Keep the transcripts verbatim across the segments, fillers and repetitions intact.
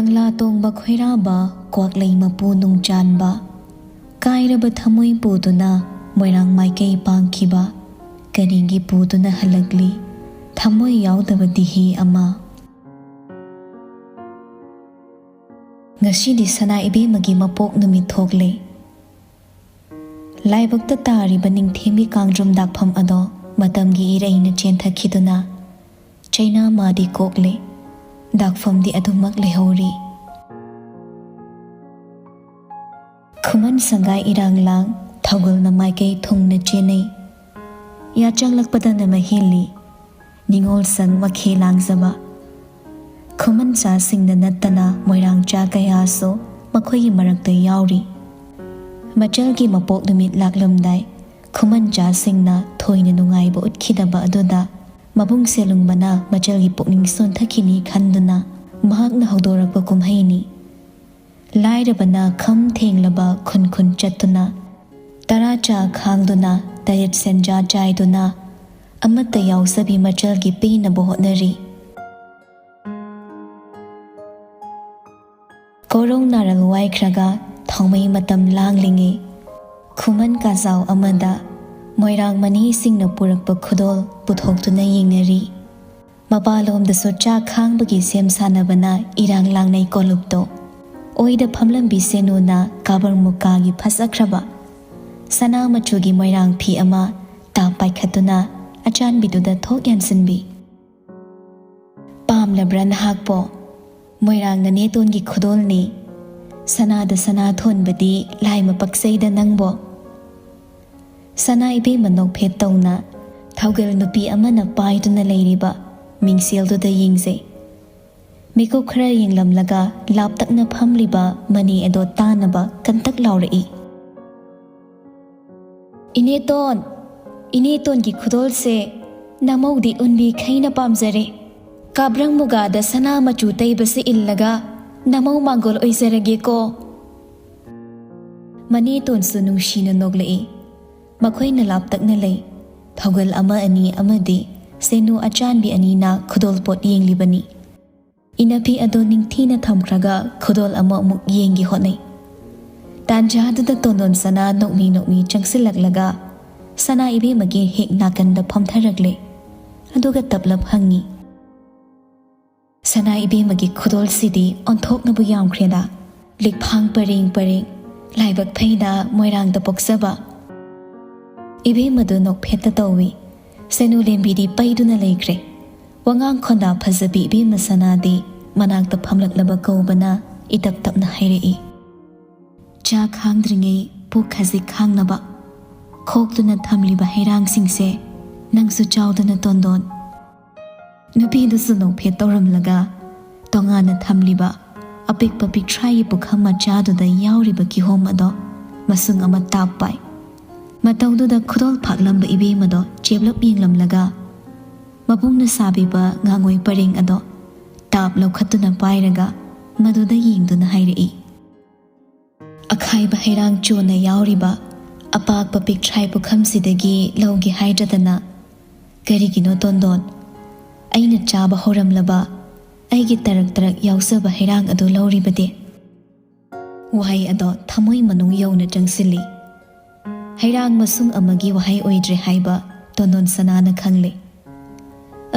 ꯀꯪꯂꯥ ꯇꯣꯡꯕ ꯈꯣꯏꯔꯥꯕ, ꯀ꯭ꯋꯥꯛꯂꯩ ꯃꯄꯨ ꯅꯨꯡꯆꯥꯟꯕ, ꯀꯥꯏꯔꯕ ꯊꯃꯣꯏ ꯄꯨꯗꯨꯅ ꯃꯣꯏꯔꯥꯡ ꯃꯥꯏꯀꯩ ꯄꯥꯡꯈꯤꯕ, ꯀꯔꯤꯒꯤ ꯄꯨꯗꯨꯅ ꯍꯜꯂꯛꯂꯤ ꯊꯃꯣꯏ ꯌꯥꯎꯗꯕ ꯗꯤꯍꯤ ꯑꯃ? ꯉꯁꯤꯗꯤ ꯁꯅꯥ ꯏꯕꯦꯝꯃꯒꯤ ꯃꯄꯣꯛ ꯅꯨꯃꯤꯠ ꯊꯣꯛꯂꯦ꯫ ꯂꯥꯏꯕꯛꯇ ꯇꯥꯔꯤꯕ ꯅꯤꯡꯊꯦꯝꯒꯤ ꯀꯥꯡꯗ꯭ꯔꯨꯝ ꯗꯥꯛꯐꯝ ꯑꯗꯣ ꯃꯇꯝꯒꯤ ꯏꯔꯩꯅ ꯆꯦꯟꯊꯈꯤꯗꯨꯅ ꯆꯩꯅꯥ ꯃꯥꯗꯤ ꯀꯣꯛꯂꯦ, ꯗꯥꯛꯐꯝꯗꯤ ꯑꯗꯨꯃꯛ ꯂꯩꯍꯧꯔꯤ꯫ ꯈꯨꯃꯟ ꯁꯪꯒꯥꯏ ꯏꯔꯥꯡ ꯂꯥꯡ ꯊꯧꯒꯜꯅ ꯃꯥꯏꯀꯩ ꯊꯨꯡꯅ ꯆꯦꯟꯅꯩ꯫ ꯌꯥꯆꯪꯂꯛꯄꯗꯅ ꯃꯍꯦꯜꯂꯤ ꯅꯤꯉꯣꯜ ꯁꯪ ꯃꯈꯦ ꯂꯥꯡꯖꯕ꯫ ꯈꯨꯃꯟ ꯆꯥꯁꯤꯡꯗ ꯅꯠꯇꯅ ꯃꯣꯏꯔꯥꯡ ꯆꯥ ꯀꯌꯥꯁꯨ ꯃꯈꯣꯏꯒꯤ ꯃꯔꯛꯇ ꯌꯥꯎꯔꯤ꯫ ꯃꯆꯜꯒꯤ ꯃꯄꯣꯛ ꯅꯨꯃꯤꯠ ꯂꯥꯛꯂꯝꯗꯥꯏ ꯈꯨꯃꯟ ꯆꯥꯁꯤꯡꯅ ꯊꯣꯏꯅ ꯅꯨꯡꯉꯥꯏꯕ ꯎꯠꯈꯤꯗꯕ ꯑꯗꯨꯗ ꯃꯕꯨꯡ ꯁꯦꯂꯨꯡꯕꯅ ꯃꯆꯜꯒꯤ ꯄꯨꯛꯅꯤꯡ ꯁꯣꯟꯊꯈꯤꯅꯤ ꯈꯟꯗꯨꯅ ꯃꯍꯥꯛꯅ ꯍꯧꯗꯣꯔꯛꯄ ꯀꯨꯝꯍꯩꯅꯤ꯫ ꯂꯥꯏꯔꯕꯅ ꯈꯝ ꯊꯦꯡꯂꯕ ꯈꯨꯟ ꯈꯨꯟ ꯆꯠꯇꯨꯅ, ꯇꯔꯥ ꯆꯥ ꯈꯥꯡꯗꯨꯅ, ꯇꯔꯦꯠ ꯁꯦꯟꯖꯥ ꯆꯥꯏꯗꯨꯅ, ꯑꯃꯠꯇ ꯌꯥꯎꯖꯕꯤ ꯃꯆꯜꯒꯤ ꯄꯦꯟꯅꯕ ꯍꯣꯠꯅꯔꯤ꯫ ꯀꯣꯔꯧ ꯅꯥꯔꯜ ꯋꯥꯏꯈ꯭ꯔꯒ ꯊꯥꯎꯃꯩ ꯃꯇꯝ ꯂꯥꯡꯂꯤꯉꯩ, ꯈꯨꯃꯟ ꯀꯥꯖꯥꯎ ꯑꯃꯗ ꯃꯣꯏꯔꯥꯡ ꯃꯅꯤꯁꯤꯡꯅ ꯄꯨꯔꯛꯄ ꯈꯨꯗꯣꯜ ꯄꯨꯊꯣꯛꯇꯨꯅ ꯌꯦꯡꯅꯔꯤ꯫ ꯃꯄꯥꯟꯂꯣꯝꯗꯁꯨ ꯆꯥꯛ ꯈꯥꯡꯕꯒꯤ ꯁꯦꯝ ꯁꯥꯅꯕꯅ ꯏꯔꯥꯡ ꯂꯥꯡꯅꯩ ꯀꯣꯂꯨꯞꯇꯣ꯫ ꯑꯣꯏꯗ ꯐꯝꯂꯝꯕꯤ ꯁꯦꯅꯨꯅ ꯀꯥꯕꯔ ꯃꯨꯀꯥꯒꯤ ꯐꯖꯈ꯭ꯔꯕ ꯁꯅꯥ ꯃꯆꯨꯒꯤ ꯃꯣꯏꯔꯥꯡ ꯐꯤ ꯑꯃ ꯇꯥꯞ ꯄꯥꯏꯈꯠꯇꯨꯅ ꯑꯆꯥꯟꯕꯤꯗꯨꯗ ꯊꯣꯛ ꯌꯥꯟꯁꯤꯟꯕꯤ꯫ "ꯄꯥꯝꯂꯕ꯭ꯔꯥ ꯅꯍꯥꯛꯄꯣ? ꯃꯣꯏꯔꯥꯡ ꯅꯅꯦꯇꯣꯟꯒꯤ ꯈꯨꯗꯣꯜꯅꯤ꯫ ꯁꯅꯥꯗ ꯁꯅꯥ ꯊꯣꯟꯕꯗꯤ ꯂꯥꯏ ꯃꯄꯛꯆꯩꯗ ꯅꯪꯕꯣ?" ꯁꯅꯥ ꯏꯕꯦꯝꯃ ꯅꯣꯛꯐꯦꯠ ꯇꯧꯅ ꯊꯧꯒꯜ ꯅꯨꯄꯤ ꯑꯃꯅ ꯄꯥꯏꯗꯨꯅ ꯂꯩꯔꯤꯕ ꯃꯤꯡꯁꯦꯜꯗꯨꯗ ꯌꯦꯡꯖꯩ꯫ ꯃꯤꯀꯨꯞ ꯈꯔ ꯌꯦꯡꯂꯝꯂꯒ ꯂꯥꯞꯇꯛꯅ ꯐꯝꯂꯤꯕ ꯃꯅꯤ ꯑꯗꯣ ꯇꯥꯅꯕ ꯀꯟꯇꯛ ꯂꯥꯎꯔꯛꯏ꯫ "ꯏꯅꯦꯇꯣꯟ, ꯏꯅꯦꯇꯣꯟꯒꯤ ꯈꯨꯗꯣꯜꯁꯦ ꯅꯃꯧꯗꯤ ꯎꯟꯕꯤ ꯈꯩꯅ ꯄꯥꯝꯖꯔꯦ꯫ ꯀꯥꯕ꯭ꯔꯪ ꯃꯨꯒꯥꯗ ꯁꯅꯥ ꯃꯆꯨ ꯇꯩꯕꯁꯦ ꯏꯜꯂꯒ ꯅꯃꯧ ꯃꯥꯡꯒꯣꯜ ꯑꯣꯏꯖꯔꯒꯦꯀꯣ?" ꯃꯅꯦꯇꯣꯟꯁꯨ ꯅꯨꯡꯁꯤꯅ ꯅꯣꯛꯂꯛꯏ꯫ ꯃꯈꯣꯏꯅ ꯂꯥꯞꯇꯛꯅ ꯂꯩ꯫ ꯊꯧꯒꯜ ꯑꯃ ꯑꯅꯤ ꯑꯃꯗꯤ ꯁꯦꯅꯨ ꯑꯆꯥꯟꯕꯤ ꯑꯅꯤꯅ ꯈꯨꯗꯣꯜꯄꯣꯠ ꯌꯦꯡꯂꯤꯕꯅꯤ꯫ ꯏꯅꯐꯤ ꯑꯗꯨ ꯅꯤꯡꯊꯤꯅ ꯊꯝꯈ꯭ꯔꯒ ꯈꯨꯗꯣꯜ ꯑꯃ ꯑꯃꯨꯛ ꯌꯦꯡꯒꯦ ꯍꯣꯠꯅꯩ꯫ ꯇꯥꯟꯖꯥꯗꯨꯗ ꯇꯣꯟꯗꯣꯟ ꯁꯅꯥ ꯅꯣꯛꯃꯤ ꯅꯣꯛꯃꯤ ꯆꯪꯁꯤꯜꯂꯛꯂꯒ ꯁꯅꯥ ꯏꯕꯦꯝꯃꯒꯤ ꯍꯦꯛ ꯅꯥꯀꯟꯗ ꯐꯝꯊꯔꯛꯂꯦ꯫ ꯑꯗꯨꯒ ꯇꯞꯂꯞ ꯍꯪꯉꯤ, "ꯁꯅꯥ ꯏꯕꯦꯝꯃꯒꯤ ꯈꯨꯗꯣꯜꯁꯤꯗꯤ ꯑꯣꯟꯊꯣꯛꯅꯕꯨ ꯌꯥꯝꯈ꯭ꯔꯦꯗ꯫ ꯂꯤꯛꯐꯥꯡ ꯄꯔꯦꯡ ꯄꯔꯦꯡ, ꯂꯥꯏꯕꯛ ꯐꯩꯗ ꯃꯣꯏꯔꯥꯡꯗ ꯄꯣꯛꯆꯕ꯫" ꯏꯕꯦꯝꯃꯗꯨ ꯅꯣꯛꯐꯦꯠꯇ ꯇꯧꯏ꯫ ꯁꯦꯅꯨ ꯂꯦꯝꯕꯤꯗꯤ ꯄꯩꯗꯨꯅ ꯂꯩꯈ꯭ꯔꯦ꯫ ꯋꯥꯉꯥꯡ ꯈꯣꯟꯗꯥ ꯐꯖꯕꯤ ꯏꯕꯦꯝꯃ ꯁꯅꯥꯗꯤ ꯃꯅꯥꯛꯇ ꯐꯝꯂꯛꯂꯕ ꯀꯧꯕꯅ ꯏꯇꯞ ꯇꯞꯅ ꯍꯥꯏꯔꯛꯏ, "ꯆꯥ ꯈꯥꯡꯗ꯭ꯔꯤꯉꯩ ꯄꯨꯛ ꯈꯖꯤꯛ ꯈꯥꯡꯅꯕ ꯈꯣꯛꯇꯨꯅ ꯊꯝꯂꯤꯕ ꯍꯩꯔꯥꯡꯁꯤꯡꯁꯦ ꯅꯪꯁꯨ ꯆꯥꯎꯗꯅ, ꯇꯣꯟꯗꯣꯟ꯫" ꯅꯨꯄꯤꯗꯨꯁꯨ ꯅꯣꯛꯐꯦꯠ ꯇꯧꯔꯝꯂꯒ ꯇꯣꯉꯥꯟꯅ ꯊꯝꯂꯤꯕ ꯑꯄꯤꯛꯄ ꯄꯤꯛꯊ꯭ꯔꯥꯏꯒꯤ ꯄꯨꯈꯝ ꯃꯆꯥꯗꯨꯗ ꯌꯥꯎꯔꯤꯕ ꯀꯤꯍꯣꯝ ꯑꯗꯣ ꯃꯁꯨꯡ ꯑꯃ ꯇꯥꯞ ꯄꯥꯏ꯫ ꯃꯇꯧꯗꯨꯗ ꯈꯨꯗꯣꯜ ꯐꯥꯛꯂꯝꯕ ꯏꯕꯦꯝꯃꯗꯣ ꯆꯦꯞꯂꯞ ꯌꯦꯡꯂꯝꯂꯒ ꯃꯕꯨꯡꯅ ꯁꯥꯕꯤꯕ ꯉꯥꯉꯣꯏ ꯄꯔꯦꯡ ꯑꯗꯣ ꯇꯥꯞ ꯂꯧꯈꯠꯇꯨꯅ ꯄꯥꯏꯔꯒ ꯃꯗꯨꯗ ꯌꯦꯡꯗꯨꯅ ꯍꯥꯏꯔꯛꯏ, "ꯑꯈꯥꯏꯕ ꯍꯩꯔꯥꯡ ꯆꯣꯟꯅ ꯌꯥꯎꯔꯤꯕ ꯑꯄꯥꯛꯄ ꯄꯤꯛꯊ꯭ꯔꯥꯏ ꯄꯨꯈꯝꯁꯤꯗꯒꯤ ꯂꯧꯒꯦ ꯍꯥꯏꯗ꯭ꯔꯗꯅ ꯀꯔꯤꯒꯤꯅꯣ, ꯇꯣꯟꯗꯣꯟ? ꯑꯩꯅ ꯆꯥꯕ ꯍꯧꯔꯝꯂꯕ ꯑꯩꯒꯤ ꯇꯔꯛ ꯇꯔꯛ ꯌꯥꯎꯖꯕ ꯍꯩꯔꯥꯡ ꯑꯗꯨ ꯂꯧꯔꯤꯕꯗꯤ?" ꯋꯥꯍꯩ ꯑꯗꯣ ꯊꯃꯣꯏ ꯃꯅꯨꯡ ꯌꯧꯅ ꯆꯪꯁꯤꯜꯂꯤ꯫ ꯍꯩꯔꯥꯡ ꯃꯁꯨꯡ ꯑꯃꯒꯤ ꯋꯥꯍꯩ ꯑꯣꯏꯗ꯭ꯔꯦ ꯍꯥꯏꯕ ꯇꯣꯟꯗꯣꯟ ꯁꯅꯥꯅ ꯈꯪꯂꯦ꯫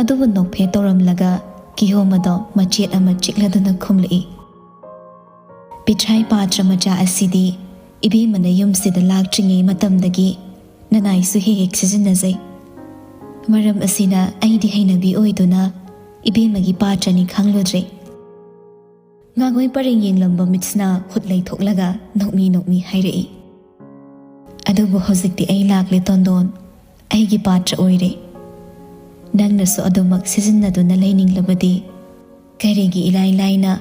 ꯑꯗꯨꯕꯨ ꯅꯣꯛꯐꯦꯠ ꯇꯧꯔꯝꯂꯒ ꯀꯤꯍꯣꯝ ꯑꯗꯣ ꯃꯆꯦꯠ ꯑꯃ ꯆꯤꯛꯂꯗꯨꯅ ꯈꯨꯝꯂꯛꯏ, "ꯄꯤꯊ꯭ꯔꯥꯏ ꯄꯥꯇ꯭ꯔ ꯃꯆꯥ ꯑꯁꯤꯗꯤ ꯏꯕꯦꯝꯃꯅ ꯌꯨꯝꯁꯤꯗ ꯂꯥꯛꯇ꯭ꯔꯤꯉꯩ ꯃꯇꯝꯗꯒꯤ ꯅꯅꯥꯏꯁꯨ ꯍꯦꯛ ꯍꯦꯛ ꯁꯤꯖꯤꯟꯅꯖꯩ꯫ ꯃꯔꯝ ꯑꯁꯤꯅ ꯑꯩꯗꯤ ꯍꯩꯅꯕꯤ ꯑꯣꯏꯗꯨꯅ ꯏꯕꯦꯝꯃꯒꯤ ꯄꯥꯇ꯭ꯔꯅꯤ ꯈꯪꯂꯨꯗ꯭ꯔꯦ꯫" ꯉꯥꯉꯣꯏ ꯄꯔꯦꯡ ꯌꯦꯡꯂꯝꯕ ꯃꯤꯠꯁꯤꯅ ꯈꯨꯠ ꯂꯩꯊꯣꯛꯂꯒ ꯅꯣꯛꯃꯤ ꯅꯣꯛꯃꯤ ꯍꯥꯏꯔꯛꯏ, "ꯑꯗꯨꯕꯨ ꯍꯧꯖꯤꯛꯇꯤ ꯑꯩ ꯂꯥꯛꯂꯦ, ꯇꯣꯟꯗꯣꯟ꯫ ꯑꯩꯒꯤ ꯄꯥꯇ꯭ꯔ ꯑꯣꯏꯔꯦ꯫ ꯅꯪꯅꯁꯨ ꯑꯗꯨꯃꯛ ꯁꯤꯖꯤꯟꯅꯗꯨꯅ ꯂꯩꯅꯤꯡꯂꯕꯗꯤ ꯀꯔꯤꯒꯤ ꯏꯂꯥꯏ ꯂꯥꯏꯅ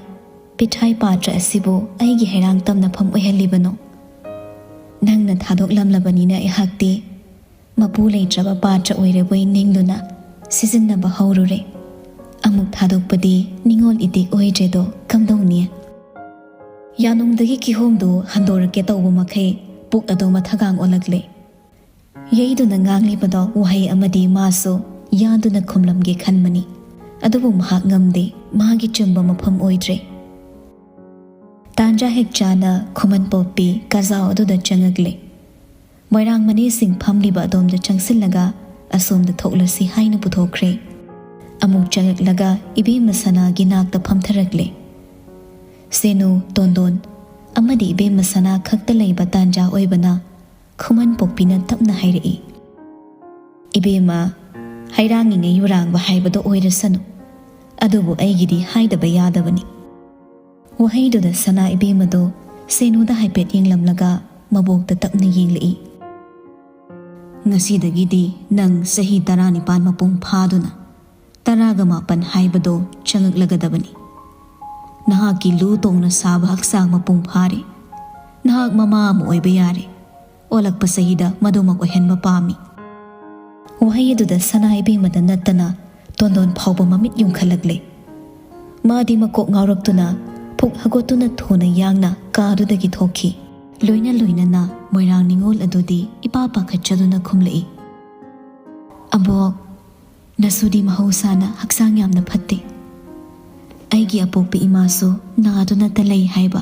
ꯄꯤꯊ꯭ꯔꯥꯏ ꯄꯥꯇ꯭ꯔ ꯑꯁꯤꯕꯨ ꯑꯩꯒꯤ ꯍꯩꯔꯥꯡ ꯇꯝꯅꯐꯝ ꯑꯣꯏꯍꯜꯂꯤꯕꯅꯣ? ꯅꯪꯅ ꯊꯥꯗꯣꯛꯂꯝꯂꯕꯅꯤꯅ ꯑꯩꯍꯥꯛꯇꯤ ꯃꯄꯨ ꯂꯩꯇ꯭ꯔꯕ ꯄꯥꯇ꯭ꯔ ꯑꯣꯏꯔꯕꯣꯏ ꯅꯤꯡꯗꯨꯅ ꯁꯤꯖꯤꯟꯅꯕ ꯍꯧꯔꯨꯔꯦ꯫ ꯑꯃꯨꯛ ꯊꯥꯗꯣꯛꯄꯗꯤ ꯅꯤꯡꯉꯣꯜ ꯏꯇꯤꯛ ꯑꯣꯏꯗ꯭ꯔꯦꯗꯣ, ꯀꯝꯗꯧꯅꯤ?" ꯌꯥꯅꯨꯡꯗꯒꯤ ꯀꯤꯍꯣꯝꯗꯨ ꯍꯟꯗꯣꯔꯛꯀꯦ ꯇꯧꯕ ꯃꯈꯩ ꯄꯨꯛ ꯑꯗꯨ ꯃꯊꯒꯥꯡ ꯑꯣꯜꯂꯛꯂꯦ꯫ ꯌꯩꯗꯨꯅ ꯉꯥꯡꯂꯤꯕꯗꯣ ꯋꯥꯍꯩ ꯑꯃꯗꯤ ꯃꯥꯁꯨ ꯌꯥꯗꯨꯅ ꯈꯨꯝꯂꯝꯒꯦ ꯈꯟꯕꯅꯤ, ꯑꯗꯨꯕꯨ ꯃꯍꯥꯛ ꯉꯝꯗꯦ꯫ ꯃꯥꯒꯤ ꯆꯨꯝꯕ ꯃꯐꯝ ꯑꯣꯏꯗ꯭ꯔꯦ꯫ ꯇꯥꯟꯖꯥ ꯍꯦꯛ ꯆꯥꯅ ꯈꯨꯃꯟ ꯄꯣꯛꯄꯤ ꯀꯥꯖꯥꯎ ꯑꯗꯨꯗ ꯆꯪꯉꯛꯂꯦ꯫ ꯃꯣꯏꯔꯥꯡ ꯃꯅꯦꯁꯤꯡ ꯐꯝꯂꯤꯕ ꯑꯗꯣꯝꯗ ꯆꯪꯁꯤꯜꯂꯒ ꯑꯁꯣꯝꯗ ꯊꯣꯛꯂꯁꯤ ꯍꯥꯏꯅ ꯄꯨꯊꯣꯛꯈ꯭ꯔꯦ꯫ ꯑꯃꯨꯛ ꯆꯪꯉꯛꯂꯒ ꯏꯕꯦꯝꯃ ꯁꯅꯥꯒꯤ ꯅꯥꯛꯇ ꯐꯝꯊꯔꯛꯂꯦ꯫ ꯁꯦꯅꯨ, ꯇꯣꯟꯗꯣꯟ ꯑꯃꯗꯤ ꯏꯕꯦꯝꯃ ꯁꯅꯥ ꯈꯛꯇ ꯂꯩꯕ ꯇꯥꯟꯖꯥ ꯑꯣꯏꯕꯅ ꯈꯨꯃꯟ ꯄꯣꯛꯄꯤꯅ ꯇꯞꯅ ꯍꯥꯏꯔꯛꯏ, "ꯏꯕꯦꯝꯃ, ꯍꯩꯔꯥꯡꯉꯤꯉꯩ ꯌꯨꯔꯥꯡꯕ ꯍꯥꯏꯕꯗꯣ ꯑꯣꯏꯔꯁꯅꯨ, ꯑꯗꯨꯕꯨ ꯑꯩꯒꯤꯗꯤ ꯍꯥꯏꯗꯕ ꯌꯥꯗꯕꯅꯤ꯫" ꯋꯥꯍꯩꯗꯨꯗ ꯁꯅꯥ ꯏꯕꯦꯝꯃꯗꯣ ꯁꯦꯅꯨꯗ ꯍꯥꯏꯐꯦꯠ ꯌꯦꯡꯂꯝꯂꯒ ꯃꯕꯣꯛꯇ ꯇꯞꯅ ꯌꯦꯡꯂꯛꯏ꯫ "ꯉꯁꯤꯗꯒꯤꯗꯤ ꯅꯪ ꯆꯍꯤ ꯇꯔꯥꯅꯤꯄꯥꯟ ꯃꯄꯨꯡ ꯐꯥꯗꯨꯅ ꯇꯔꯥꯒ ꯃꯥꯄꯟ ꯍꯥꯏꯕꯗꯣ ꯆꯪꯉꯛꯂꯒꯗꯕꯅꯤ꯫ ꯅꯍꯥꯛꯀꯤ ꯂꯨ ꯇꯣꯡꯅ ꯁꯥꯕ ꯍꯛꯆꯥꯡ ꯃꯄꯨꯡ ꯐꯥꯔꯦ꯫ ꯅꯍꯥꯛ ꯃꯃꯥ ꯑꯃ ꯑꯣꯏꯕ ꯌꯥꯔꯦ꯫ ꯑꯣꯜꯂꯛꯄ ꯆꯍꯤꯗ ꯃꯗꯨꯃꯛ ꯑꯣꯏꯍꯟꯕ ꯄꯥꯝꯃꯤ꯫" ꯋꯥꯍꯩ ꯑꯗꯨꯗ ꯁꯅꯥ ꯏꯕꯦꯝꯃꯗ ꯅꯠꯇꯅ ꯇꯣꯟꯗꯣꯟ ꯐꯥꯎꯕ ꯃꯃꯤꯠ ꯌꯨꯝꯈꯠꯂꯛꯂꯦ꯫ ꯃꯥꯗꯤ ꯃꯀꯣꯛ ꯉꯥꯎꯔꯛꯇꯨꯅ ꯐꯨꯛ ꯍꯧꯒꯠꯇꯨꯅ ꯊꯨꯅ ꯌꯥꯡꯅ ꯀꯥꯗꯨꯗꯒꯤ ꯊꯣꯛꯈꯤ꯫ ꯂꯣꯏꯅ ꯂꯣꯏꯅꯅ ꯃꯣꯏꯔꯥꯡ ꯅꯤꯉꯣꯜ ꯑꯗꯨꯗꯤ ꯏꯄꯥ ꯄꯥꯈꯠꯆꯗꯨꯅ ꯈꯨꯝꯂꯛꯏ, "ꯑꯕꯣꯛ, ꯅꯁꯨꯗꯤ ꯃꯍꯧꯁꯥꯅ ꯍꯛꯆꯥꯡ ꯌꯥꯝꯅ ꯐꯠꯇꯦ꯫ ꯑꯩꯒꯤ ꯑꯄꯣꯛꯄ ꯏꯃꯥꯁꯨ ꯅꯥꯗꯨꯅꯇ ꯂꯩ ꯍꯥꯏꯕ